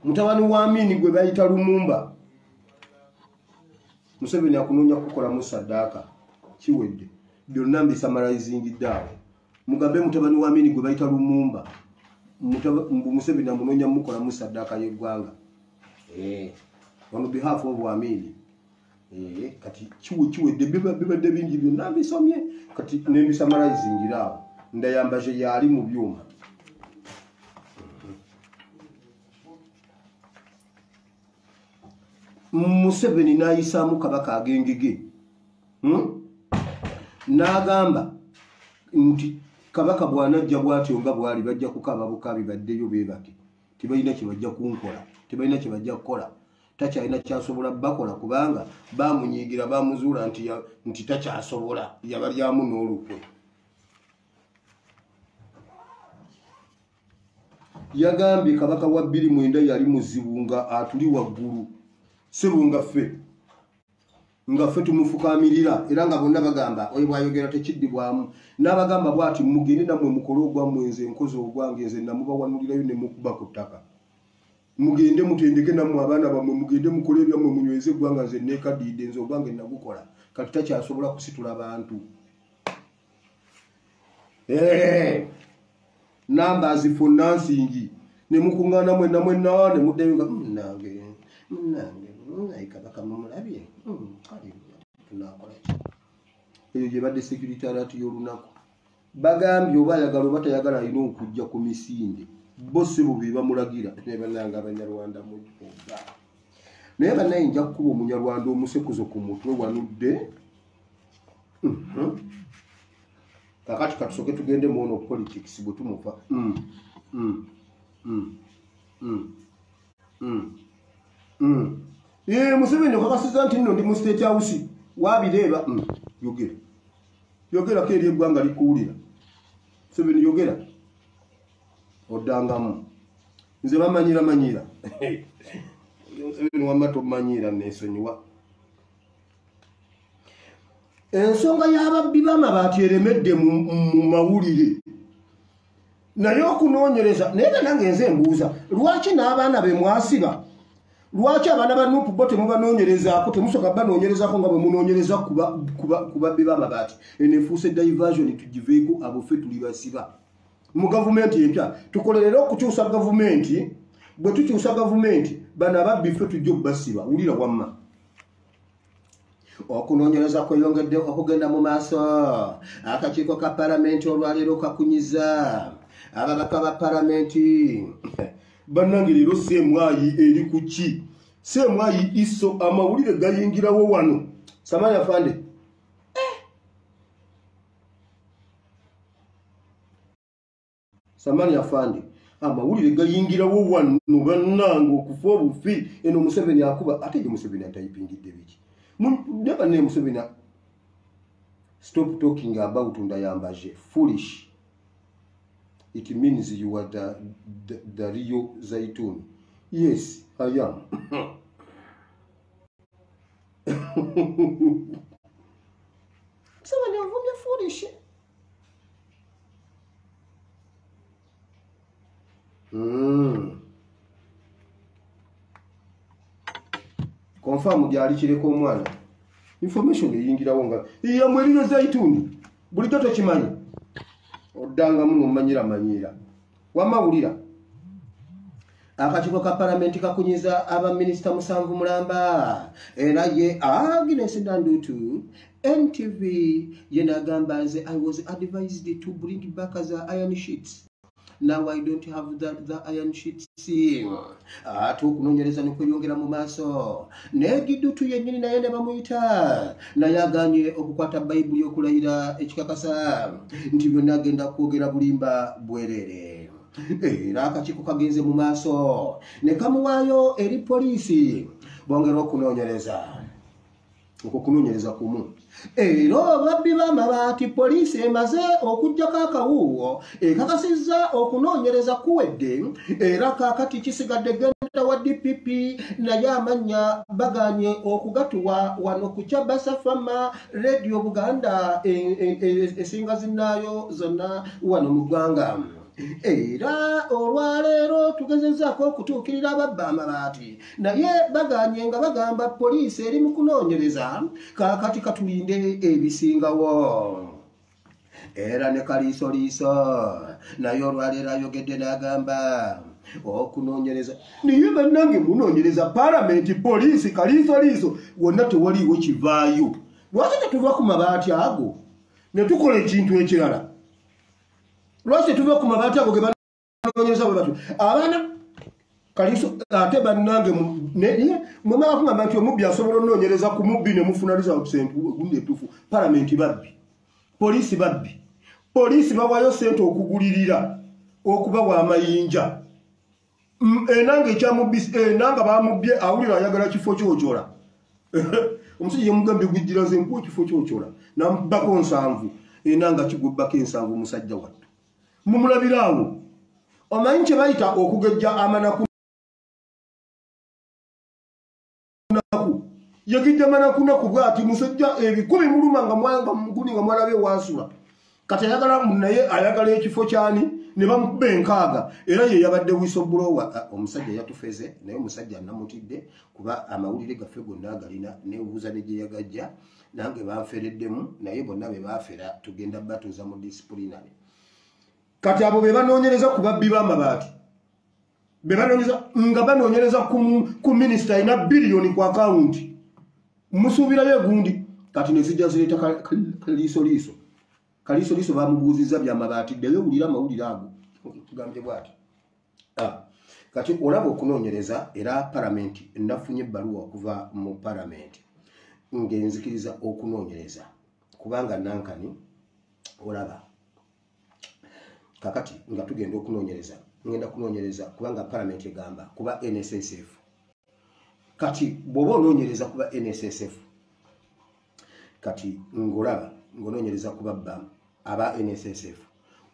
Mutabani wa Amini gwe bayita Lumumba, Museveni akunoonya kukolamu saddaaka, kiwedde byonna mbisamalizingidde awo. Mugambe mutabani wa Amini gwe bayita Lumumba, Museveni amunoonya mukolamu saddaaka y'eggwanga. On behalf of Amini. Kati kiwedde bibadde bingi byonna mbisomye kati nembisamalizingira awo. Ndayambaje yali mu byuma. Museveni n'ayisaamu kabaka ag'engege, n'agamba nti kabaka bw'anajja bw'atyo nga bw'ali bajja kukaaba bukaabi baddeyo beebake, tebalina kye bajja kunkola, tebalina kye bajja kukola, takyalina kyasobola bakola kubanga bamunyiigira, bamuzuula nti takyasobola, yabalyamu n'olukwe. Yagambye kabaka wa 29 yali muzibu nga atuli waggulu, sebo nga ffe tumufukaamirira, era nga bonna bagamba oyo bw'ayogera tekiddibwamu. N'abagamba bw'ati mugende nammwe mukole ogwammwe, nze nkoze ogwange, nze namubawanulirayo ne mukuba ku ttaka. Mugende mutendeke nammwe abaana bammwe, mugende mukole ebyammwe, munyweze eggwanga, nze neekaddiidde, nze ogwange nagukola. Kati takyasobola kusitula bantu. Numbers for nansingi ne mukuŋŋaana mwenna mwenna ne muddayo nga nange nange naye kabaka mumulabye, kale tunaakola ki? Eyo gye badde security alert y'olunaku. Bagambye oba ayagala oba tayagala alina okujja ku misinde, bo si bubi bamulagira. Ne bannange Abanyarwanda mujoga, naye bannaye nja kukuba Omunyarwanda omusekuzo ku mutwe wanudde. Kakati katusooke tugende mu ono politics bwe tumuva. Museveni okakasiza nti nno ndi mu state house, wabireeba. Yogera, yogerako eri eggwanga likuwulira. Museveni yogera, oddangamu. Nze bamanyira manyira, Museveni wamma tommanyiira, neesonyiwa. Ensonga y'ababbi b'amabaati eremedde mu mawulire, naye okunoonyereza. Naye nange nze mbuuza, lwaki n'abaana be mwasiba, lwaki abaana ba NUP bo temubanoonyerezaako, temusooka banoonyerezaako nga bwe munoonyereza ku babbi b'amabaati? Eno efuuse diversion, tugiveeko, abo ffe tuli basiba. Mu gavumenti empya tukolerere okukyusa gavumenti. Bwe tukyusa gavumenti bano ababbi ffe tujja okubasiba. Wulira wamma. Okunoonyereza kweyongedde okugenda mu maaso. Akakiiko ka palamenti olwaleero kakunyiza ababaka ba palamenti. Bannange leero CMI eri ku ki? CMI iso amawulire gayingirawo wano. Samanya afande. Samani afande. Amawulire gayingirawo wano bannange okufa obufi. Eno Museveni akuba ate ye Museveni atayipingidde biki? Never name Museveni. Stop talking about Ndayambaje. Foolish. It means you are the real Zaitun. Yes, I am. Museveni avumye foolish. Confirm gyali kireka omwana. Information eyingirawo nga yamwe eriyo Zaituni. Bulijjo tokimanyi. Oddangamu n'omanyira manyiira. Wamma wulira. Akakiiko ka palamenti kakunyiza abaminisita 7 mulamba. Era ye Agnes Nandutu NTV ye n'agamba nze I was advised to bring back the iron sheets. Now I don't have the iron sheets. Ate okunoonyereza ne kweyongera mu maaso. Ne Gidutu yennyini naye ne bamuyita. Naye agaanye okukwata Bayibuli okulayira ekikakasa nti byonna agenda kwogera bulimba bwereere. Era akakiiko kagenze mu maaso ne kamuwaayo eri poliisi bongera okunoonyereza. Okwo kunoonyereza kumu. Era ababbi b'amabaati poliisi emaze okuggyako akawuuwo ekakasizza okunoonyereza kuwedde. Era kaakati kisigadde genda wa DPP naye amannya baganye okugatuwa wano ku kya Basafama Radio Buganda esinga zinnaayo zonna wano mu ggwanga. Era olwaleero tugezezzaako okutuukirira ababba amabaati naye baganye nga bagamba poliisi eri mu kunoonyereza. Kaakati katulinde ebisingawo. Era ne Kaliisoliiso naye olwaleero ayogedde n'agamba okunoonyereza. Naye bannange munoonyereza palamenti, poliisi, Kaliisoliiso wonna tewaliiwo kivaayo. Lwaki tetuva ku mabaati ago ne tukola ekintu ekirala? Lwaki tetuva ku mabaati ago ge banoonyereza bwe batyo? Abaana Kaliiso ate bannange mwe mugamba nti omubbi asobola onoonyereza ku mubbi ne mufuna results entuufu entuufu. Palamenti babbi, poliisi babbi. Poliisi bawayo ssente okugulirira okubawa amayinja. Enanga ekyamubbi, enanga bamubbye awulira ayagala kifo kyokyola. Omusajja yamugambye gujjira nze nkuwa ekifo kyokyola namubbako 7. Enanga kigubbako 7 musajja wattu. Mumulabira awo. Omanyi kye bayita okugejja amanaku. Yagijja manakunaku bw'ati musajja ebikumi muluma nga mwanga muguni nga mwalabye wansula. Kati ayagala naye ayagala ekifo kyani ne bamukuba 6. Era ye yabadde whistleblower. Omusajja yatufeze naye omusajja namutidde kuba amawulire gaffe gonna agalina nebuuza ne gye yagajja nange banfereddemu naye bonna be baafera tugenda batuuza mu disciplinary. Kati abo be banoonyereza ku babbi b'amabaati. Be banoonyereza nga banoonyereza ku minisita alina biliyoni ku akawunti. Musuubirayo egundi. Kati ne zijja zireeta Kaliisoliiso. Kaliisoliiso bamubuuzizza by'amabaati. Ddayo owulire amawulire ago. Tugambye bw'ati. Kati olaba okunoonyereza era palamenti nafunye ebbaluwa okuva mu palamenti ng'enzikiriza okunoonyereza kubanga nankani olaba kakati nga tugenda okunoonyereza ngenda kunoonyereza kubanga palamenti egamba kuba NSSF. Kati bw'oba onoonyereza kuba NSSF kati ng'olaba ng'onoonyereza kuba aba NSSF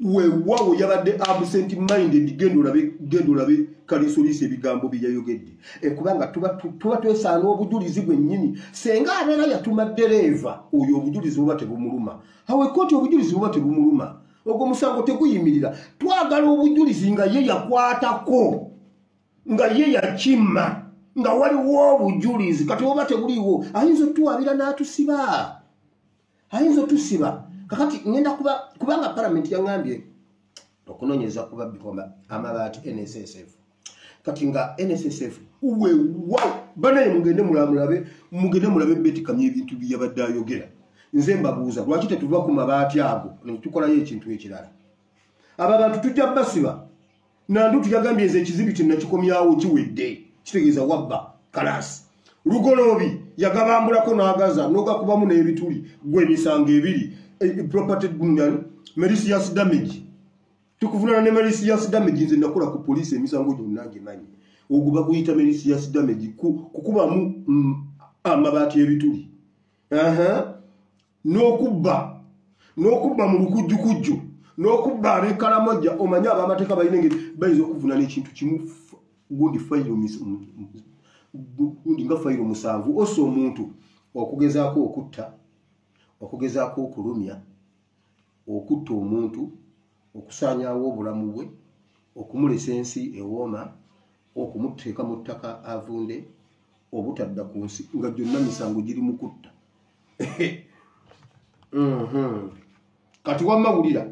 weewaawo yabadde absent minded. Genda olabe Kaliisoliiso ebigambo bye yayogedde. Kubanga tuba twesaana obujulizi bwennyini. Senga abeera yatuma ddereeva oyo obujulizi buba tebumuluma. Awo ekkooti obujulizi buba tebumuluma. Ogwo musango teguyimirira. Twagala obujulizi nga ye yakwatako, nga ye yakimma, nga waliwo obujulizi. Kati oba tebuliiwo ayinza otuwabira n'atusiba. Ayinza otusiba. Kakati ngenda kubanga palamenti yaŋŋambye Okunoonyereza ku babbi amabaati NSSF. Kati nga NSSF wewa banaye, mugende mulabe, mugende mulabe Beti Kamya ebintu byabadde ayogera. Nze mbabuuza, lwaki tetuva ku mabaati ago netukolayo ekintu ekirala? Abo abantu tujja basiba. Nandutu yagambye nze ekizibu kyenakikomyawo kiwedde, kitegeeza wabba kalasi. Lugoloobi yagabambulako n'agaza n'ogakubamu n'ebituli, gwe emisango ebiri, property malicious damage, tukuvunana ne malicious damage. Nze nakola ku poliisi, emisango gyonna ngimanyi. Ogwo baguyita malicious damage, kukubamu amabaati ebituli, n'okubba mu lukujjukujju, n'okubba ab'ekalamojja. Omanye ab'amateeka balina engeri bayinza okuvunana ekintu kimu, gundi fayiro, gundi nga fayiro 7. Ossa omuntu, okugezaako okutta, okugezaako okulumya, okutta omuntu, okusaanyaawo obulamu bwe, okumulesa ensi ewooma, okumuteeka mu ttaka avunde obutadda ku nsi, nga gyonna misango giri mu kutta. Kati wamma wulira,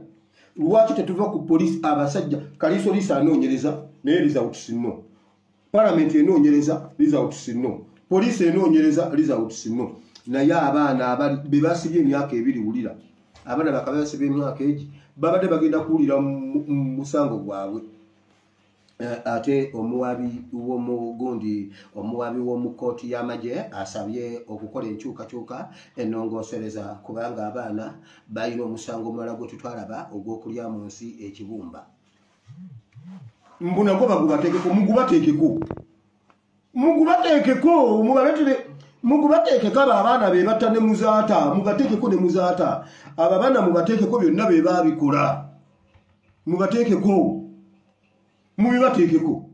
lwaki tetuva ku poliisi? Abasajja kaliisoliisi anoonyereza naye results no, palamenti enoonyereza, results no, poliisi enoonyereza, results no. Naye abaana abali be basibye emyaka 2, wulira, abaana bakaba basibye emyaka egi, babadde bagenda kuwulira musango gwabwe. Ate omuwabi w'omugundi, omuwabi w'omu kkooti y'amagye asabye okukola enkyukakyuka ennongoosereza, kubanga abaana balina omusango omulala gwe tutwalaba, ogw'okulya mu nsi ekibumba. Mbu nagwo bagubateekeko, mugubateekeko, mugubateekeko, mubaletere, mugubateekeko. Abo abaana be batta ne Muzaata, mubateekeko ne Muzaata. Abo abaana mubateekeko byonna be baabikola, mubateekeko, mubibateekeko.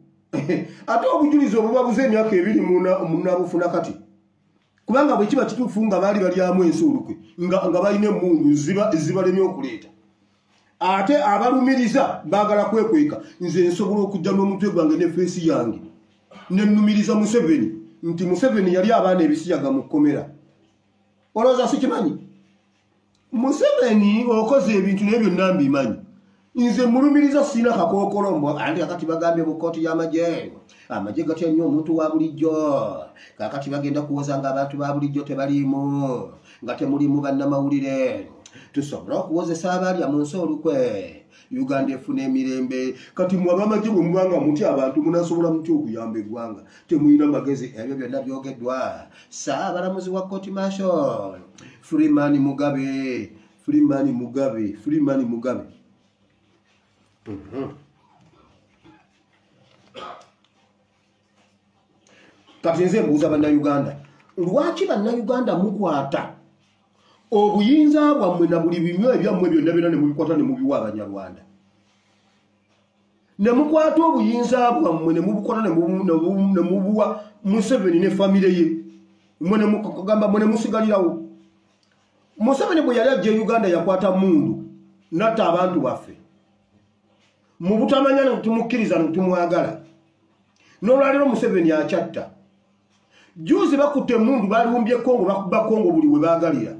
Ate obujulizi obubabuze emyaka 2 munabufuna kati, kubanga bwe kiba kituufu nga baali balyamu ensi olukwe, nga balina emmundu zibalemye okuleeta, ate abalumiriza baagala kwekweka. Nze nsobola okujja n'omutwe gwange ne face yange nenumiriza Museveni nti Museveni yali abaana ebisiyaga mu kkomera. Olowooza sikimanyi? Museveni okoze ebintu naye byonna mbimanyi. Nze mulumiriza, sirina kakookolo. Mbw anti kakati bagambye mu kkooti y'amagye, amagye gatya nnyo omuntu wa bulijjo. Kakati bagenda kuwoza nga abantu ba bulijjo tebaliimu, nga temulimu bannamawulire, tusobole okuwozesa abalya mu nsi olukwe, Uganda efuna emirembe. Kati mwe abamagye bwe mubanga mutya abantu, munasobola mutya okuyamba eggwanga? Temulina magezi. Ebyo byonna byogeddwa Ssaabalamuzi wa court martial Freeman Mugabe, Freeman Mugabe, Freeman Mugabe. Kati nze mbuuza Bannayuganda, lwaki Bannayuganda mukwata obuyinza bwammwe na buli binywa ebyammwe byonna byonna ne mubikwata ne mubiwa Abanyarwanda, ne mukwata obuyinza bwammwe ne mubukwata ne mubuwa Museveni ne famire ye, mwe gamba mwe ne musigalirawo? Museveni bwe yali ajja e Uganda yakwata mundu natta abantu baffe mu butamanya, ne tumukkiriza ne tumwagala. N'olwaleero Museveni akyatta. Juzi bakutte emundu, balumbye Kongo, bakuba Kongo buli we baagalira.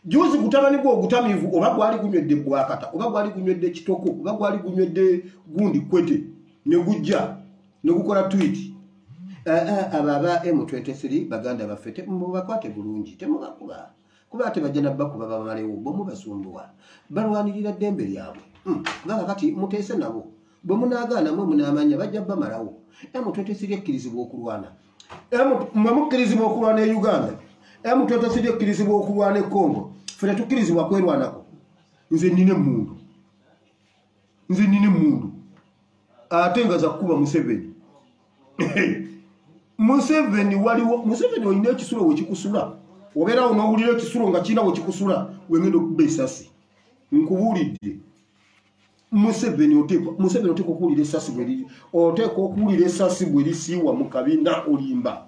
Juzi gutabani gwe ogutamiivu, oba gwali gunywedde bwakata, oba gwali gunywedde kitoko, oba gwali gunywedde gundi kwete, ne gujja ne gukola tweet: "Abo aba M23 baganda baffe, mubakwate bulungi, temubakuba, kuba ate bajja nabbakuba bamalewo. Bwe mubasumbuwa, balwanirira ddembe lyabwe. Kubanga kati muteese nabo, bwe munaagaana mwe munaamanya bajja bamalawo. M23 ekkirizibwa okulwana. Mwe mukkirizibwa okulwana e Uganda, M23 ekkirizibwa okulwana e Congo, ffe tetukkirizibwa kwerwanako. Nze nina emmundu, nze nina emmundu ate nga zakukuba Museveni. Museveni waliwo, Museveni olina ekisulo wekikusula, obeerawo n'owulira ekisulo nga kirina wekikusula, wengenda okuba esasi. Nkubuulidde, Museveni oteekwa, Museveni oteekwa okuwulira esasi bwe, oteekwa okuwulira esasi bwe lisiiwa mu kabina. Olimba,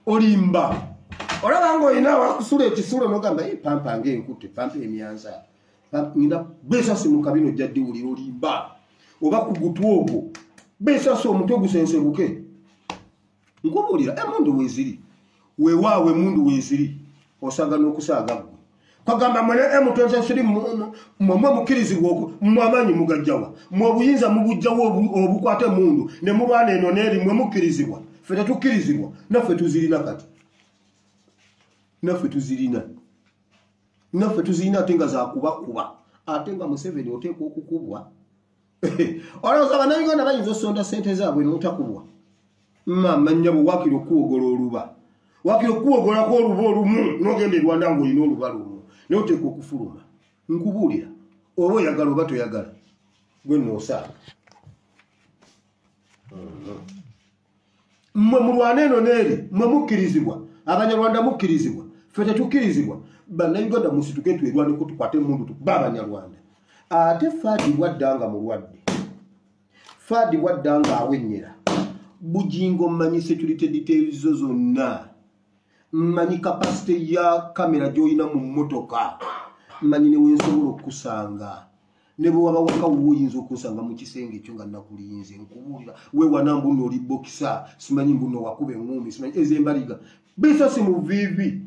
olimba, olaba nga olina wakusula ekisulo nogamba pampa ngaenkutte, pampa emyanza, nina besasi mu kabina, ojja ddiwulira. Olimba, oba ku gutw ogwo besasi omutwe gusensebuke. Nkubuulira, emundu weeziri, weewaawo emundu weeziri, osaaga n'okusaaga ggwe. Kagamba mwene M23 mwe mukkirizibwa mmwe amaanyi mugajjawa, mmwe obuyinza mubujjawo obukwata emmundu ne mulwana eno n'eri, mmwe mukkirizibwa. Ffe tetukkirizibwa, naffe tuzirina kati. Naffe tuzirina. Naffe tuzirina ate nga zakubakuba. Ate nga Museveni oteekwa okukubwa. Olowooza Bannayuganda bayinza osonda ssente zaabwe n'otakubwa? Maama nnyabo waakiri okuwogola oluba. Waakiri okuwogolako oluba olumu n'ogenda e Rwanda ng'olina oluba lumu. Naye oteekwa okufuluma. Nkubuulira. Oba oyagala oba toyagala. Gwe nno osaaga. Mmwe mulwane eno n'eri, mmwe mukkirizibwa. Abanyarwanda mukkirizibwa. Ffe tetukkirizibwa. Bannayuganda musituke twerwaneko tukwate emmundu tukube Abanyarwanda. Ate Faadi bwadda nga mulwadde. Faadi bwadda nga awennyera. Bugingo mmanyi security details zo zonna. Mmanyi capacity ya kamera gy'olina mu mmotoka. Mmanyi ne wensobola okukusanga. Ne bwe waba waka wuwo oyinza okunsanga mu kisenge ekyo nga nakulinze. Nkubuulira weewana mbu nno oli boxer, simanyi mbu nno wakuba eŋŋumi, simanyi ez'embaliga. Bisasi mu viivi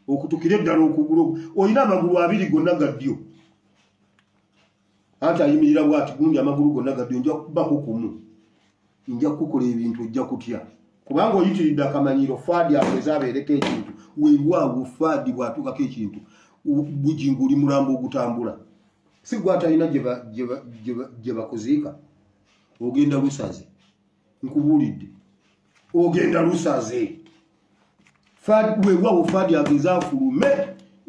okutukira eddala okugulu. Olina amagulu abiri gonna ga ddyo. Anti ayimirira bw'ati gundi amagulu gonna ga ddyo, nja kukubako kumu. Nja kukukola ebintu ojja kutya. Kubanga oyitiridde akamanyiro Faadi aweze abeereko ekintu. Weewaawo Faadi bw'atuukako ekintu, Bugingo oli mulambo ogutambula. Si gwe atalina gye bakuziika. Ogenda lusaze. Nkubuulidde. Ogenda lusaze. Weewaawo Faadi ageze afulume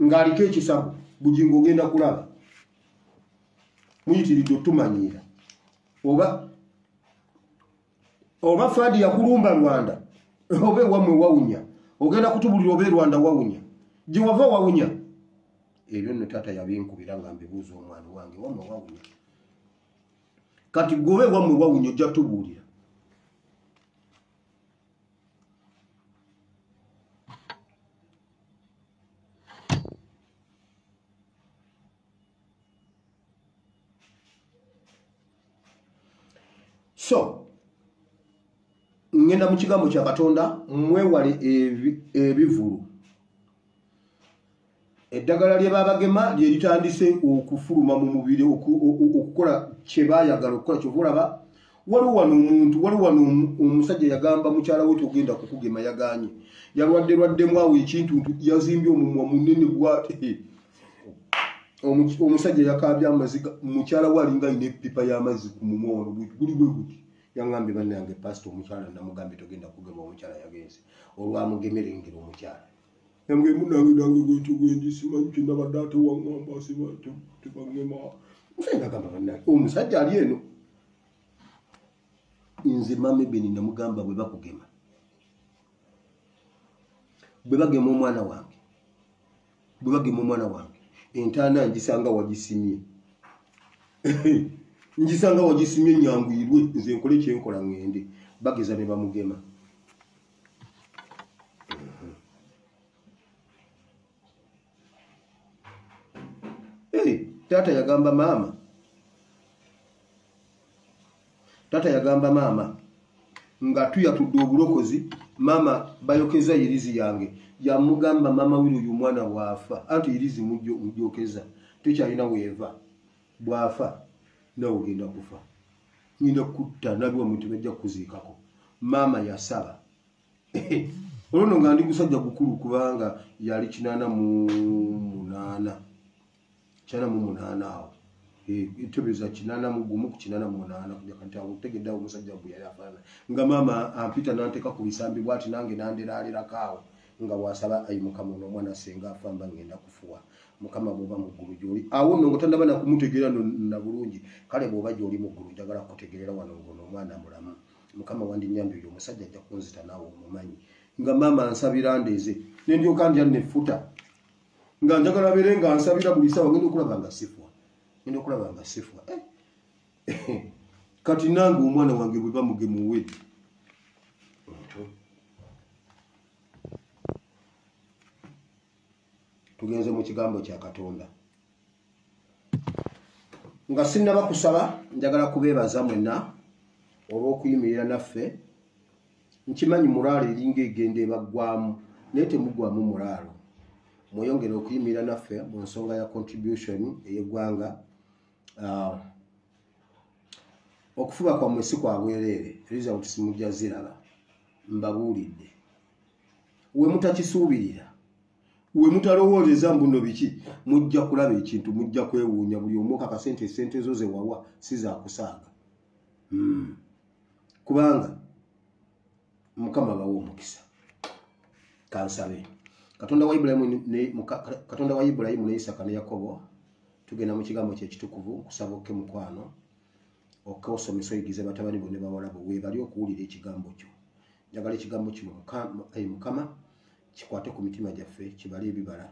ng'aliko ekisago. Bugingo ogenda kulaba. Muyitiridde otumanyiira. Oba Faadi yakulumba Rwanda, oba ewammwe wawunya. Ogenda kutubulira oba e Rwanda wawunya. Gye wava wawunya. Ebyo nno taata yabinkubira nga mbibuuza omwana wange, wammwe wawunya. Kati gwe oba ewammwe wawunya ojja tubuulira. So, ngenda mu kigambo kya Katonda, mwewale ebivulu. Eddagala lye babagema lye litandise okufuluma mu mubiri okukola kye baayagala okukola. Kyova olaba waliwo wano omuntu, waliwo wano omusajja yagamba mukyala we togenda kukugema, yagaanye. Yalwadde lwaddemu awo ekintu, yazimbye omumwa munene bw'ati. Omusajja yakaabye amaziga, mukyala we alinga alina eppipa y'amazzi ku mumwa wano, guli bwe guti. Yaŋŋambye bannange pasita omukyala namugambye togenda kugema, omukyala yagenze. Olwamugemera engeri omukyala. Yamugambye munnange nange bwentyo bwendi simanyi kye nabadde ate waŋŋamba simanyi tebaŋŋema. Omusajja n'agamba bannange omusajja ali eno. Nze Mama Ebeni namugamba bwe bakugema. Bwe bagema omwana wange. Bwe bagema omwana wange. Entaana ngisanga wagisimye. Ngisanga wagisimye nyanguyirwe nze nkole kye nkola ŋŋende. Bageza ne bamugema. Taata yagamba maama. Taata yagamba maama nga tuyatudde obulokozi, maama bayokeza yirizi yange. Yamugamba maama wiri oyo omwana bw'afa, anti yirizi mujjokeza tekyalina weeva. Bw'afa nawe ogenda kufa. Ngenda kutta nabi wammwe tebajja kukuziikako. Maama yasaba. Olwo nno nga ndi gusajja gukulu kubanga yali 88. 88 awo. Tebeeza 81 ku 88 kujja kati awo ntegedde awo omusajja gwe yali afaanana. Nga maama ampita n'anteeka ku bisambi bw'ati nange n'anderaalirako awo nga bw'asaba ayi Mukama ono omwana singa afa mba ngenda kufuwa. Mukama bw'oba mu ggulu gy'oli. Awo nno nga tannaba na kumutegeera nno na bulungi. Kale bw'oba gy'oli mu ggulu njagala kukutegeerera wano ng'ono omwana mulamu. Mukama wandinnyambye oyo omusajja ajja kunzita naawe omumanyi. Nga maama ansabira ndeeze. Ne ndyoka ndya nnefuta. Nga njagala abeere nga ansabira buli ssaawa ngenda okulaba nga sifwa. Ngenda okulaba nga sifwa. Kati nange omwana wange bwe bamugema owedde. Tugenze mu kigambo kya Katonda. Nga sinnaba kusaba, njagala kubeebaza mwenna olw'okuyimirira naffe. Nkimanyi mulaalo eringa egenda ebaggwamu, naye temuggwamu mulaalo. Mweyongere okuyimirira naffe mu nsonga ya contribution ey'eggwanga. Okufuba kwammwe si kwa bwereere, results mujja ziraba. Mbabuulidde, we mutakisuubirira, we mutalowooleza mbuno biki, mujja kulaba ekintu, mujja kwewuunya. Buli omu okakase nti esente zo ze wawa si zakusaaga, kubanga Mukama bawa omukisa. Kansabe. Katonda wa Ibulayimu ne Isaka ne Yakobo, tugenda mu kigambo kye ekitukuvu. Nkusaba okke mukwano, okke osomesa, oyigize batabani bo ne bawala bo weebali okuwulira ekigambo kyo. Njagala ekigambo kino, Mukama, kikwate ku mitima gyaffe, kibale ebibala,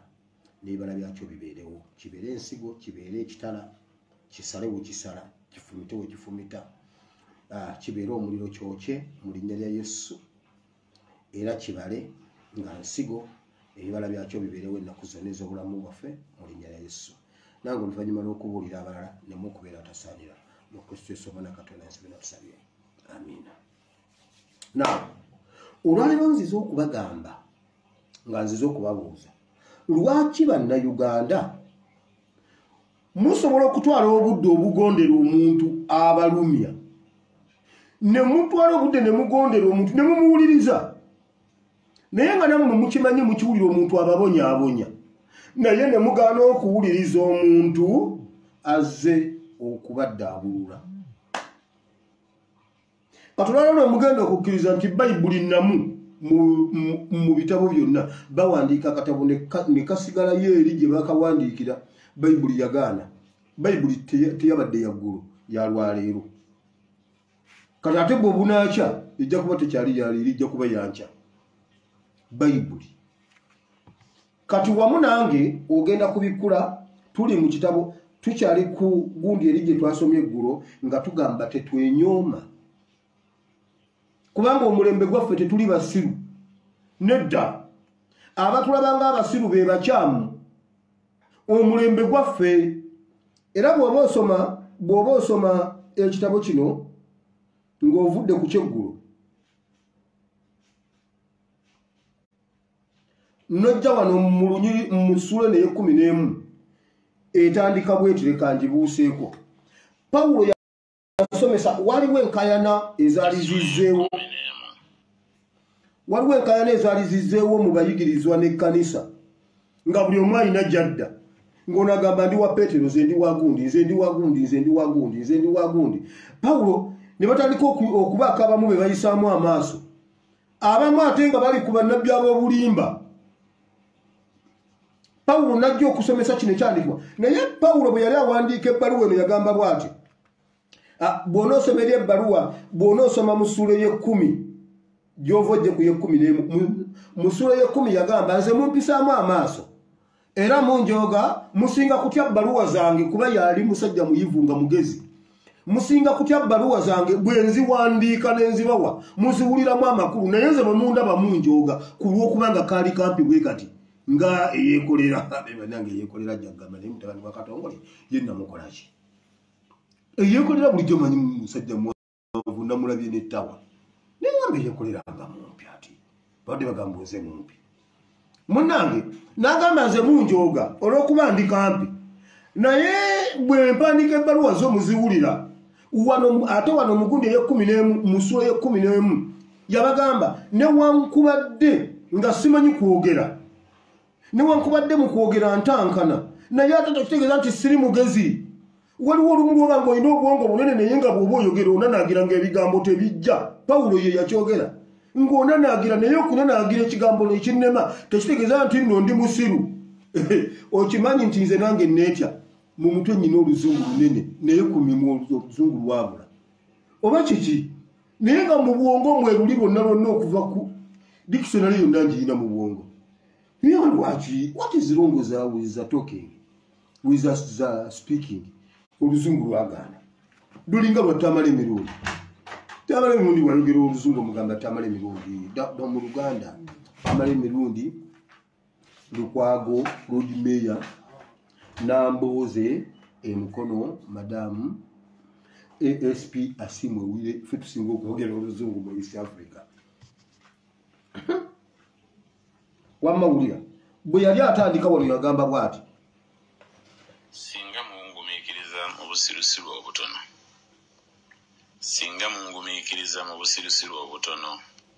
n'ebibala byakyo bibeerewo, kibeere ensigo, kibeere ekitala, kisale we kisala, kifumite we kifumita, kibeere omuliro kyokye mu linnya lya Yesu, era kibale nga nsigo, ebibala byakyo bibeerewo ennaku zonna ez'obulamu bwaffe mu linnya lya Yesu. Nange oluvannyuma lw'okubuulira abalala nemu okubeera atasaanira, mu Kristo Yesu Omwana Katonda nsibe natusabye, amiina. Now, olwaleero nzize okubagamba, nga nzize okubabuuza, lwaki Bannayuganda musobola okutwala obudde obugondera omuntu abalumya, ne mutwala obudde ne mugondera omuntu ne mumuwuliriza, naye nga nammwe mukimanyi, mukiwulira, omuntu ababonyaabonya, naye ne mugaana okuwuliriza omuntu azze okubaddaabulula? Katulala lwe mugenda okukkiriza nti Bayibuli namu mu bitabo byonna bawandiika akatabo ne kasigalayo eri gye bakawandiikira. Bayibuli yagaana. Bayibuli teyabadde yaggulu, yalwaleero. Kati ate bwe obunaakya ejja kuba tekyali yaleero, ejja kuba yankya Bayibuli. Kati wamu nange ogenda kubikkula, tuli mu kitabo, tukyali ku gundi eri gye twasomye eggulo nga tugamba tetwenyooma, kubanga omulembe gwaffe tetuli basiru. Nedda, abatulaba nga abasiru be bakyamu. Omulembe gwaffe, era bw'oba osoma ekitabo kino ng'ovudde ku kyeggulo nojja wano mu ssuula neye 11 etandika bweti, leka ngibuuseeko. Pawulo yasomesa, waliwo enkayana ezaali zizzeewo, waliwo enkayana ezaali zizzeewo mu bayigirizwa n'ekkanisa, nga buli omu alina gyadda, ng'ono agamba ndi wa Peetero, nze ndi wa gundi, nze ndi wa gundi, nze ndi wa gundi, nze ndi wa gundi. Pawulo ne batandika okubaako abamu be bayisaamu amaaso, abamu ate nga bali ku bannabbi ab'obulimba. Pawulo najja okusomesa kino ekyandikibwa. Naye Pawulo bwe yali awandiika ebbaluwa eno yagamba bw'ati, bw'onoosoma eri ebbaluwa, bw'onoosoma mu ssuula ey'ekkumi, gy'ova ojje ku y'e-11, mu ssuula y'e-10 yagamba, "Nze mumpisaamu amaaso era munjooga, musinga kutya bbaluwa zange," kuba yali musajja muyivu nga mugezi. "Musinga kutya bbaluwa zange, bwe nziwandiika ne nzibawa muziwuliramu amakulu, naye nze bwe mundaba munjooga ku lw'okubanga kaali kampi bwe kati nga eyeekolera." Bannange, eyeekolera ajja kugamba, naye mutabani wa Katongole ye namukolaki? Eyeekolera bulijjo manyi musajja mwavu, namulabye n'ettawa neŋamba eyeekolera nga mumpi, ati babadde bagamba nze mumpi. Munnange n'agamba, "Nze munjooga olw'okuba ndi kampi, naye bwe mpandiika ebbaluwa zo muziwulira." Wano ate wano mugundi ey'e-11, mu ssuula y'e-11 yabagamba, "Newankubadde nga simanyi kwogera, newankubadde mu kwogera ntankana, naye ate tekitegeeza nti siri mugezi." Waliwo olumu lwoba ng'olina obwongo bunene, naye nga bw'oba oyogera onanaagira ng'ebigambo tebijja. Pawulo ye yakyogera, ng'onanaagira, naye okunanaagira ekigambo nekinnema tekitegeeza nti nno ndi musiru. Okimanyi nti nze nange neetya mu mutwe, nnyina oluzungu lunene, naye ku mimwa oluzungu lwabula oba kiki, naye nga mu bwongo mweruli lwonna lwonna, okuva ku dictionary yonna ngiyina mu bwongo. Naye nga lwaki, what is wrong with the talking, with the speaking? Oluzungu lwagaana, lulinga lwa Tamala Emirundi. Tamala Emirundi bwayogera oluzungu omugamba Tamala Emirundi mu Luganda. Tamala Emirundi, Lukwago, Lord Mayor Nambooze emukono, madamu ASP Asimwe Wire, ffe tusinga okwogera oluzungu mu East Africa. Wamma wulira, Bwe yali atandika wano yagamba bw'ati, singa mungumiikiriza mu busirusiru obutono, singa mungumiikiriza mu busirusiru obutono,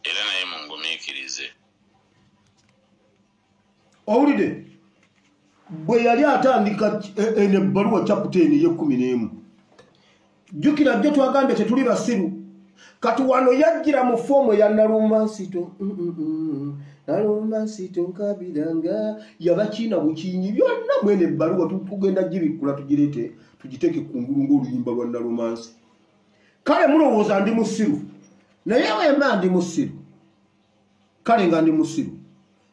era naye mungumiikirize. Owulidde? Bwe yali atandika eno ebbaluwa chapter eno ey'e11, jjukira jjo twagambye tetuli basiru. Kati wano yajjira mu foomu eya Nalumansito, Nalumansito nkabiranga, yabakiina bukiinyi byonna. Mwene ebbaluwa tugenda gibikkula tugireete tugiteeke kungulu ng'oluyimba lwa Nalumansi. Kale mulowooza ndi musiru, naye bwe mba ndi musiru, kale nga ndi musiru,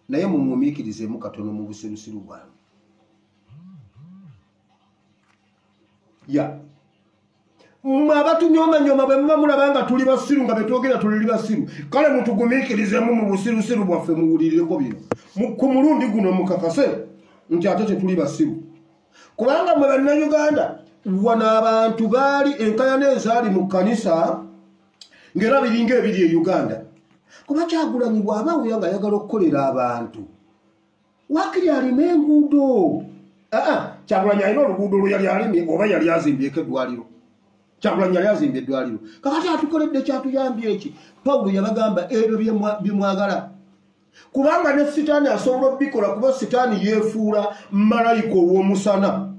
naye mumumiikirizeemu katono mu busirusiru bwange. Ya mmwe abatunyoomanyoma, bwe muba mulaba nga tuli basiru, nga betwogera tulili basiru, kale mutugumiikirizemu mu busirusiru bwaffe, muwulirireko bino. Ku mulundi guno mukakase nti ate tetuli basiru, kubanga mwe Bannayuganda wano abantu baali enkayana ezaali mu kkanisa ng'era biringa ebiri e Uganda. Kuba Kyagulanyi bw'aba wuya nga ayagala okukolera abantu, waakiri alime enguudo. Aa, Kyagulanyi alina oluguudo lwe yali alimye oba yali azimbyeko eddwaliro? Kyagulanyi yali azimbye eddwaliro. Kakati atukoledde kyatuyambye eki? Pawulo yabagamba ebyo byemwagala, kubanga ne Sitaani asobola obikola, kuba Sitaani yeefuula malayika ow'omusana.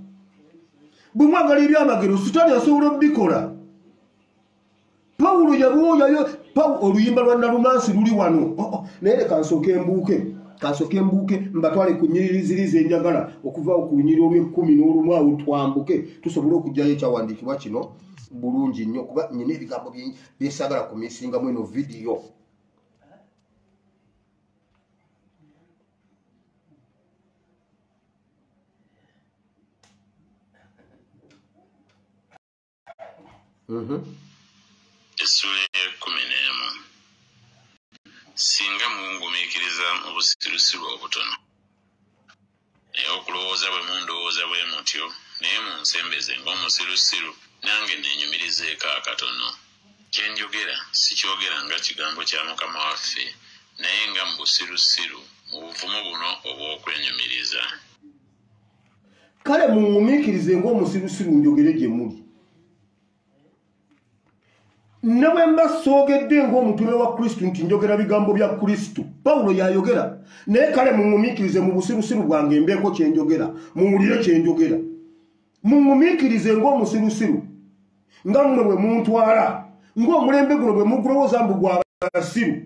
Bwe mwagala ebyamagero, Sitaani asobola obikola. Pawulo yabwoyayo oluyimba lwa Nalumansi luli wano. Oh, naye leka nsooke mbuuke mbatwale ku nnyiriri ziri zenjagala, okuva ku lunyiriri olw'e11 awo twambuke tusobole okugyayo ekyawandiikibwa kino bulungi nnyo, kuba nyina ebigambo byesaagala kumisingamu eno vidiyo. Essuula ey'e11. Singa mungumiikiriza mu busirusiru obutono, naye okulowooza bwe mundowooza bwe mutyo, naye munsembeze ng'omusirusiru, nange neenyumirizeeko akatono. Kye njogera sikyogera nga kigambo kya Mukama waffe, naye nga mu busirusiru, mu buvumu buno obw'okwenyumiriza. Kale muŋŋumiikirize ng'omusirusiru njogere gye muli, ne bwe mba soogedde ng'omutume wa Kristo nti njogera bigambo bya Kristo. Pawulo yayogera, naye kale muŋŋumiikirize mu busirusiru bwange mbeeko kye njogera, muwulire kye njogera. Muŋŋumiikirize ng'omusirusiru, nga mmwe bwe muntwala ng'omulembe guno bwe mugulowooza mbu gwa basiru.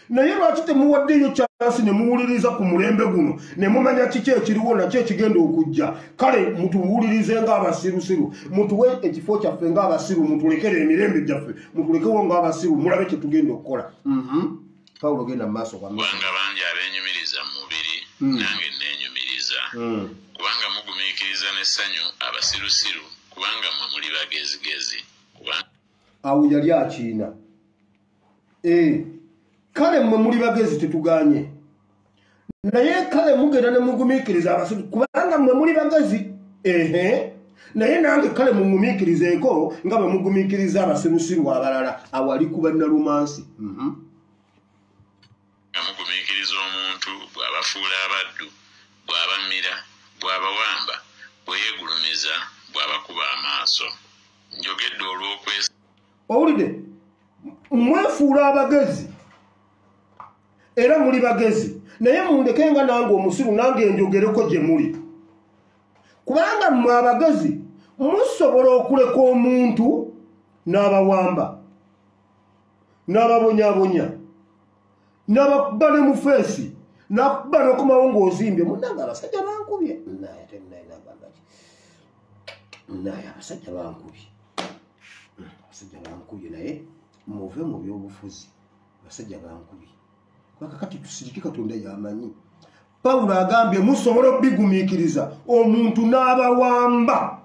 Naye lwaki temuwaddeyo chance ne muwuliriza ku mulembe guno ne mumanya kiki ekiriwo nakyo ekigenda okujja? Kale mutuwulirize ng'abasirusiru, mutuwe ekifo kyaffe ng'abasiru, mutulekere emirembe gyaffe, mutulekewo ng'abasiru, mulabe kye tugenda okukola. Pawulo, genda mu maaso kwa. Kubanga bangi abeenyumiriza mu mubiri, nange neenyumiriza. Kubanga mugumiikiriza n'essanyu abasirusiru, kubanga mmwe muli bagezigezi. Kubanga Awo yali akiina. Kale mmwe muli bagezi, tetuganye, naye kale mugenda ne mugumiikiriza abasiru kubanga mmwe muli bagezi. Ehe, naye nange kale muŋŋumiikirizeeko nga bwe mugumiikiriza abasirusiru abalala. Awo ali ku Bannalumansi. Nga mugumiikiriza omuntu bw'abafuula abaddu, bw'abamira, bw'abawamba, bwe yeegulumiza, bw'abakuba amaaso. Njogedde olw'okwesa Owulidde? Mwefuula abagezi era muli bagezi, naye mundeke nga nange omusiru nange njogereko gye muli, kubanga mmwe abagezi musobola okuleka omuntu n'abawamba, n'ababonyabonya, n'abakuba ne mu face, n'akuba n'okomawo ng'ozimbye. Munnange, abasajja bankubye, naye ate naye nagamba ki? Naye abasajja bankubye, abasajja bankubye, naye muve mu byobufuzi. Abasajja bankubye, kakati tusirike, Katonda yamanyi. Pawulo agambye musobola obigumiikiriza omuntu n'abawamba,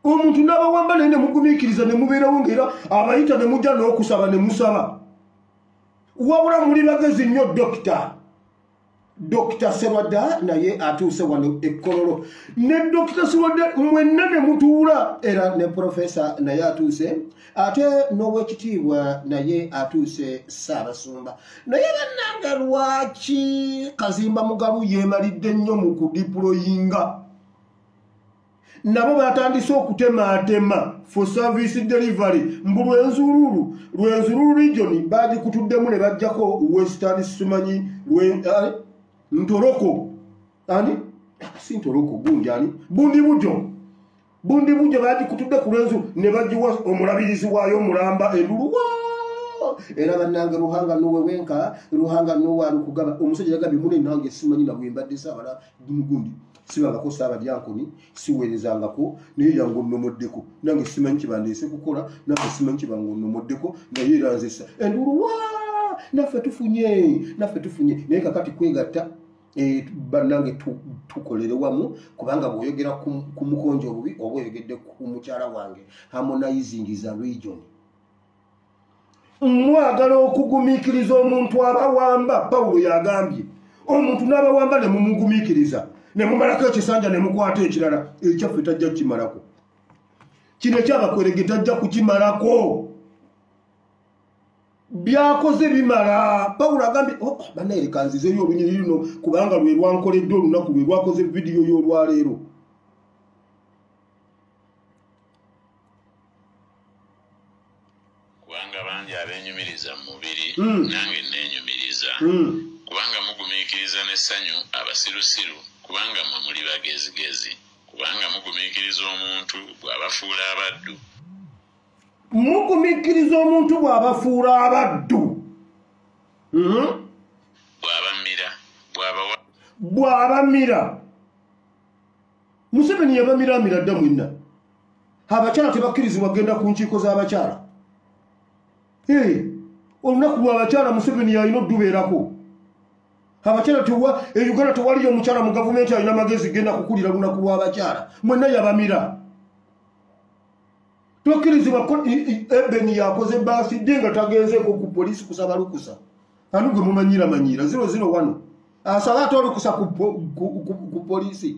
omuntu n'abawamba, naye ne mugumiikiriza ne mubeerawo, ngaera abayita ne mujja n'okusaba ne musaba. Wabula muli bagezi nnyo. Dokita, Dr. Serwadda naye atuuse wano e Kololo, ne Dr. Serwadda mwenna ne mutuula, era ne Profesa naye atuuse, ate n'owekitiibwa naye atuuse Ssaabasumba. Naye bannange, lwaki Kazimba Mugalu yeemalidde nnyo mu kudeployinga? Nabo batandise okutemaatema for service delivery. Mbu Rwenzururu, Rwenzururu region bagikutuddemu ne bajjako Western, simanyi Ntoroko, ani si Ntoroko, gundi ani, Bundi Bujjo, Bundi Bujjo bagikutudde ku Rwenzu ne bagiwa omulabirizi waayo omulamba. Endulu era bannange, Ruhanga nuwe wenka, Ruhanga nuwe alukugaba. Omusajja yagambye mune, nange simanyi na bwembadde saabala gundi, sibangako saabadyankoni, siweerezangako, naye yangonomoddeko. Nange simanyi kibandeese kukola, nange simanyi kibangonomoddeko, naye era nzesa endulu wa naffe tufunye, naffe tufunye. Naye kakati kwegatta, bannange, tukolere wamu, kubanga bw'oyogera ku mukonjo obubi oba oyogedde ku mukyala wange. Harmonizing is a region. Mwagala okugumiikiriza omuntu abawamba. Pawulo yagambye omuntu n'abawamba ne mumugumiikiriza, ne mumalako ekisanja ne mukwata ekirala. Ekyaffe tajja kukimalako. Kino ekyabakwerege tajja kukimalako. Byakoze bimala. Pawulo agambye, oh, bannaye, leka nzizeeyo olunyiriri luno, kubanga lwe lwankoleddwa olunaku lwe lwakoze vidiyo y'olwaleero. Kubanga bangi abeenyumiriza mu mubiri, nange neenyumiriza. Kubanga mugumiikiriza n'essanyu abasirusiru, kubanga mmwe muli bagezigezi. Kubanga mugumiikiriza omuntu bw'abafuula abaddu. Mugumiikiriza omuntu bw'abafuula abaddu. Bw'abamira, bw'abawa Bw'abamira. Museveni yabamiramira dda mwenna. Abakyala tebakkirizibwa kugenda ku nkiiko z'abakyala. Hey, olunaku lw'abakyala Museveni yalina oddubeerako. Abakyala tewa e Uganda tewaliyo omukyala mu gavumenti alina magezi genda kukulira lunaku lw'abakyala. Mwenna yabamira, tokkirizibwa. Ebeni yakoze birthday nga tagenzeeko ku poliisi kusaba lukusa. Ani gwe mumanyira manyira 001 asaba ate olukusa ku poliisi?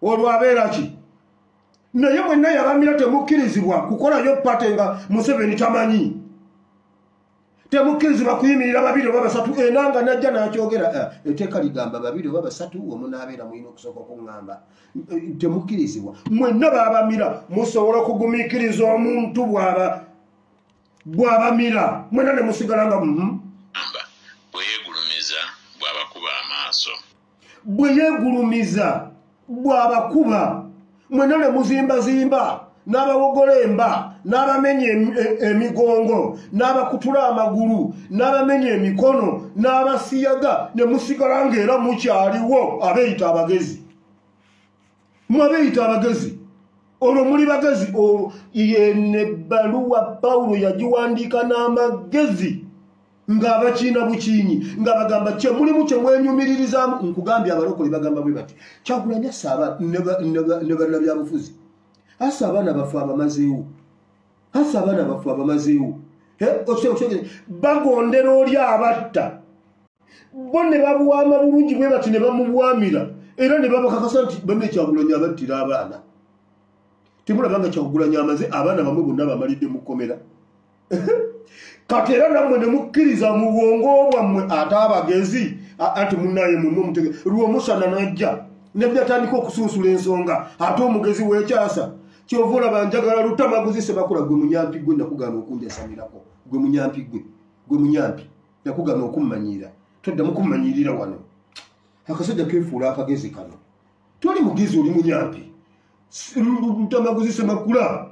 Olwo abeera ki? Naye mwenna yabamira, temukkirizibwa kukolayo party nga Museveni tamanyi. Temukkirizibwa kuyimirira babiri oba basatu. Enanga najja n'akyogera, etteeka ligamba babiri oba basatu omunaabeera mulina okusooka okuŋŋamba. Temukkirizibwa. Mwenna babamira. Musobola okugumiikiriza omuntu bw'abamira mwenna ne musigala nga amba bwe yeegulumiza, bw'abakuba amaaso. Bwe yeegulumiza, bw'abakuba, mwenna ne muzimbazimba, n'abawogola emba, n'abamenya emigongo, n'abakutula amagulu, n'abamenya emikono, n'abasiyaga, ne musigala ng'era mukyaliwo. Abeeyita abagezi, mwe abeeyita abagezi, olwo muli bagezi? Olwo yene ebbaluwa Pawulo yagiwandiika n'amagezi ng'abakiina bukiinyi, nga bagamba kyemulimu kyemwenyumiririzaamu. Nkugambye, abalokole bagamba bwe bati, Kyagulanyi assa ne bannabyabufuzi, assa abaana baffe abamazeewo, assa abaana baffe abamazeewo. Bagondera oli abatta bo ne babuwama bulungi bwe bati ne bamubwamira, era ne babakakasa nti banne Kyagulanyi abattira abaana. Temulaba nga Kyagulanyi amaze abaana bamwe bonna bamalidde mu kkomera? Kati era nammwe ne mukkiriza mu bwongo bwammwe ate abagezi anti munnaye mumwe mutege lwomusana najja nebyatandika okusunsula ensonga, ate omugezi wekyasa. Kyova olaba njagala Lutamaguzi Semakula. Gwe munyampi gwe, nakugaana okunjasamirako. Gwe munyampi gwe, gwe munyampi, nakugaana okummanyiira, toddamu kummanyirira wano. Akasajja kefuula akagezi kano. Toli mugezi, oli munyampi. Lutamaguzi Semakula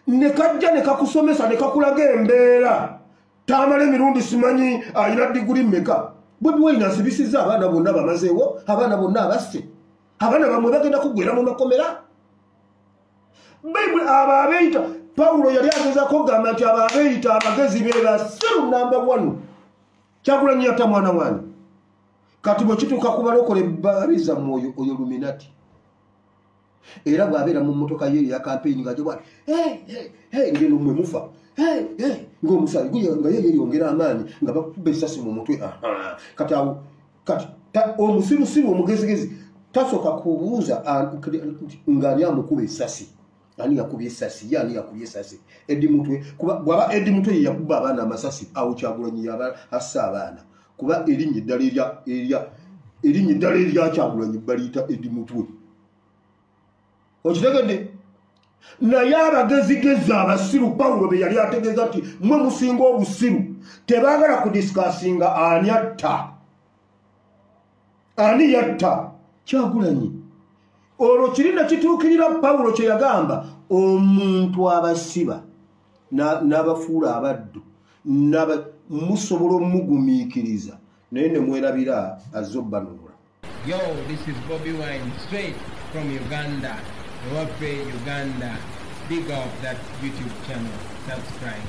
ne kajja ne kakusomesa ne kakulaga embeera. Tamala emirundi simanyi alina diguli mmeka. Bobi Wine asibisizza abaana bonna, bamazeewo abaana bonna, abasse abaana bamwe, bagenda kuggwera mu makomera. Bayibuli, abo abeeyita, Pawulo yali agezaako okugamba nti abo abeeyita abagezi be basiru number one. Kyagulanyi yatta mwana wange. Kati bwe kituuka ku balokole, babiza mwoyo oyo Luminati. Era bw'abeera mu mmotoka ye eya kampeyini nga bwati ngeno mmwe mufa ng'omusaayi nga ye yeeyongera amaanyi nga bakuba essasi mu mutwe. Kati awo kati Omusirusiru omugezigezi tasooka kubuuza ng'ani amukuba essasi, ani yakubye essasi, ye ani yakubye essasi. Eddie Mutwe, kuba bw'aba Eddie Mutwe ye yakuba abaana amasasi, awo Kyagulanyi yaba asse abaana, kuba erinnya eddala erinnya eddala erya Kyagulanyi baliyita Eddie Mutwe. Okitegedde? Naye abagezigezi abasiru Pawulo be yali ategeeza nti mwe musinga obusiru, tebaagala kudiscussinga ani atta, ani yatta Kyagulanyi. Olwo kiri ne kituukirira Pawulo kye yagamba, omuntu abasiba n'abafuula abaddu, musobola omugumiikiriza, naye ne mwerabira azze obbanunula. Yo, this is Bobi Wine, straight from Uganda. Ewaffe Uganda. Big up that YouTube channel. Subscribe.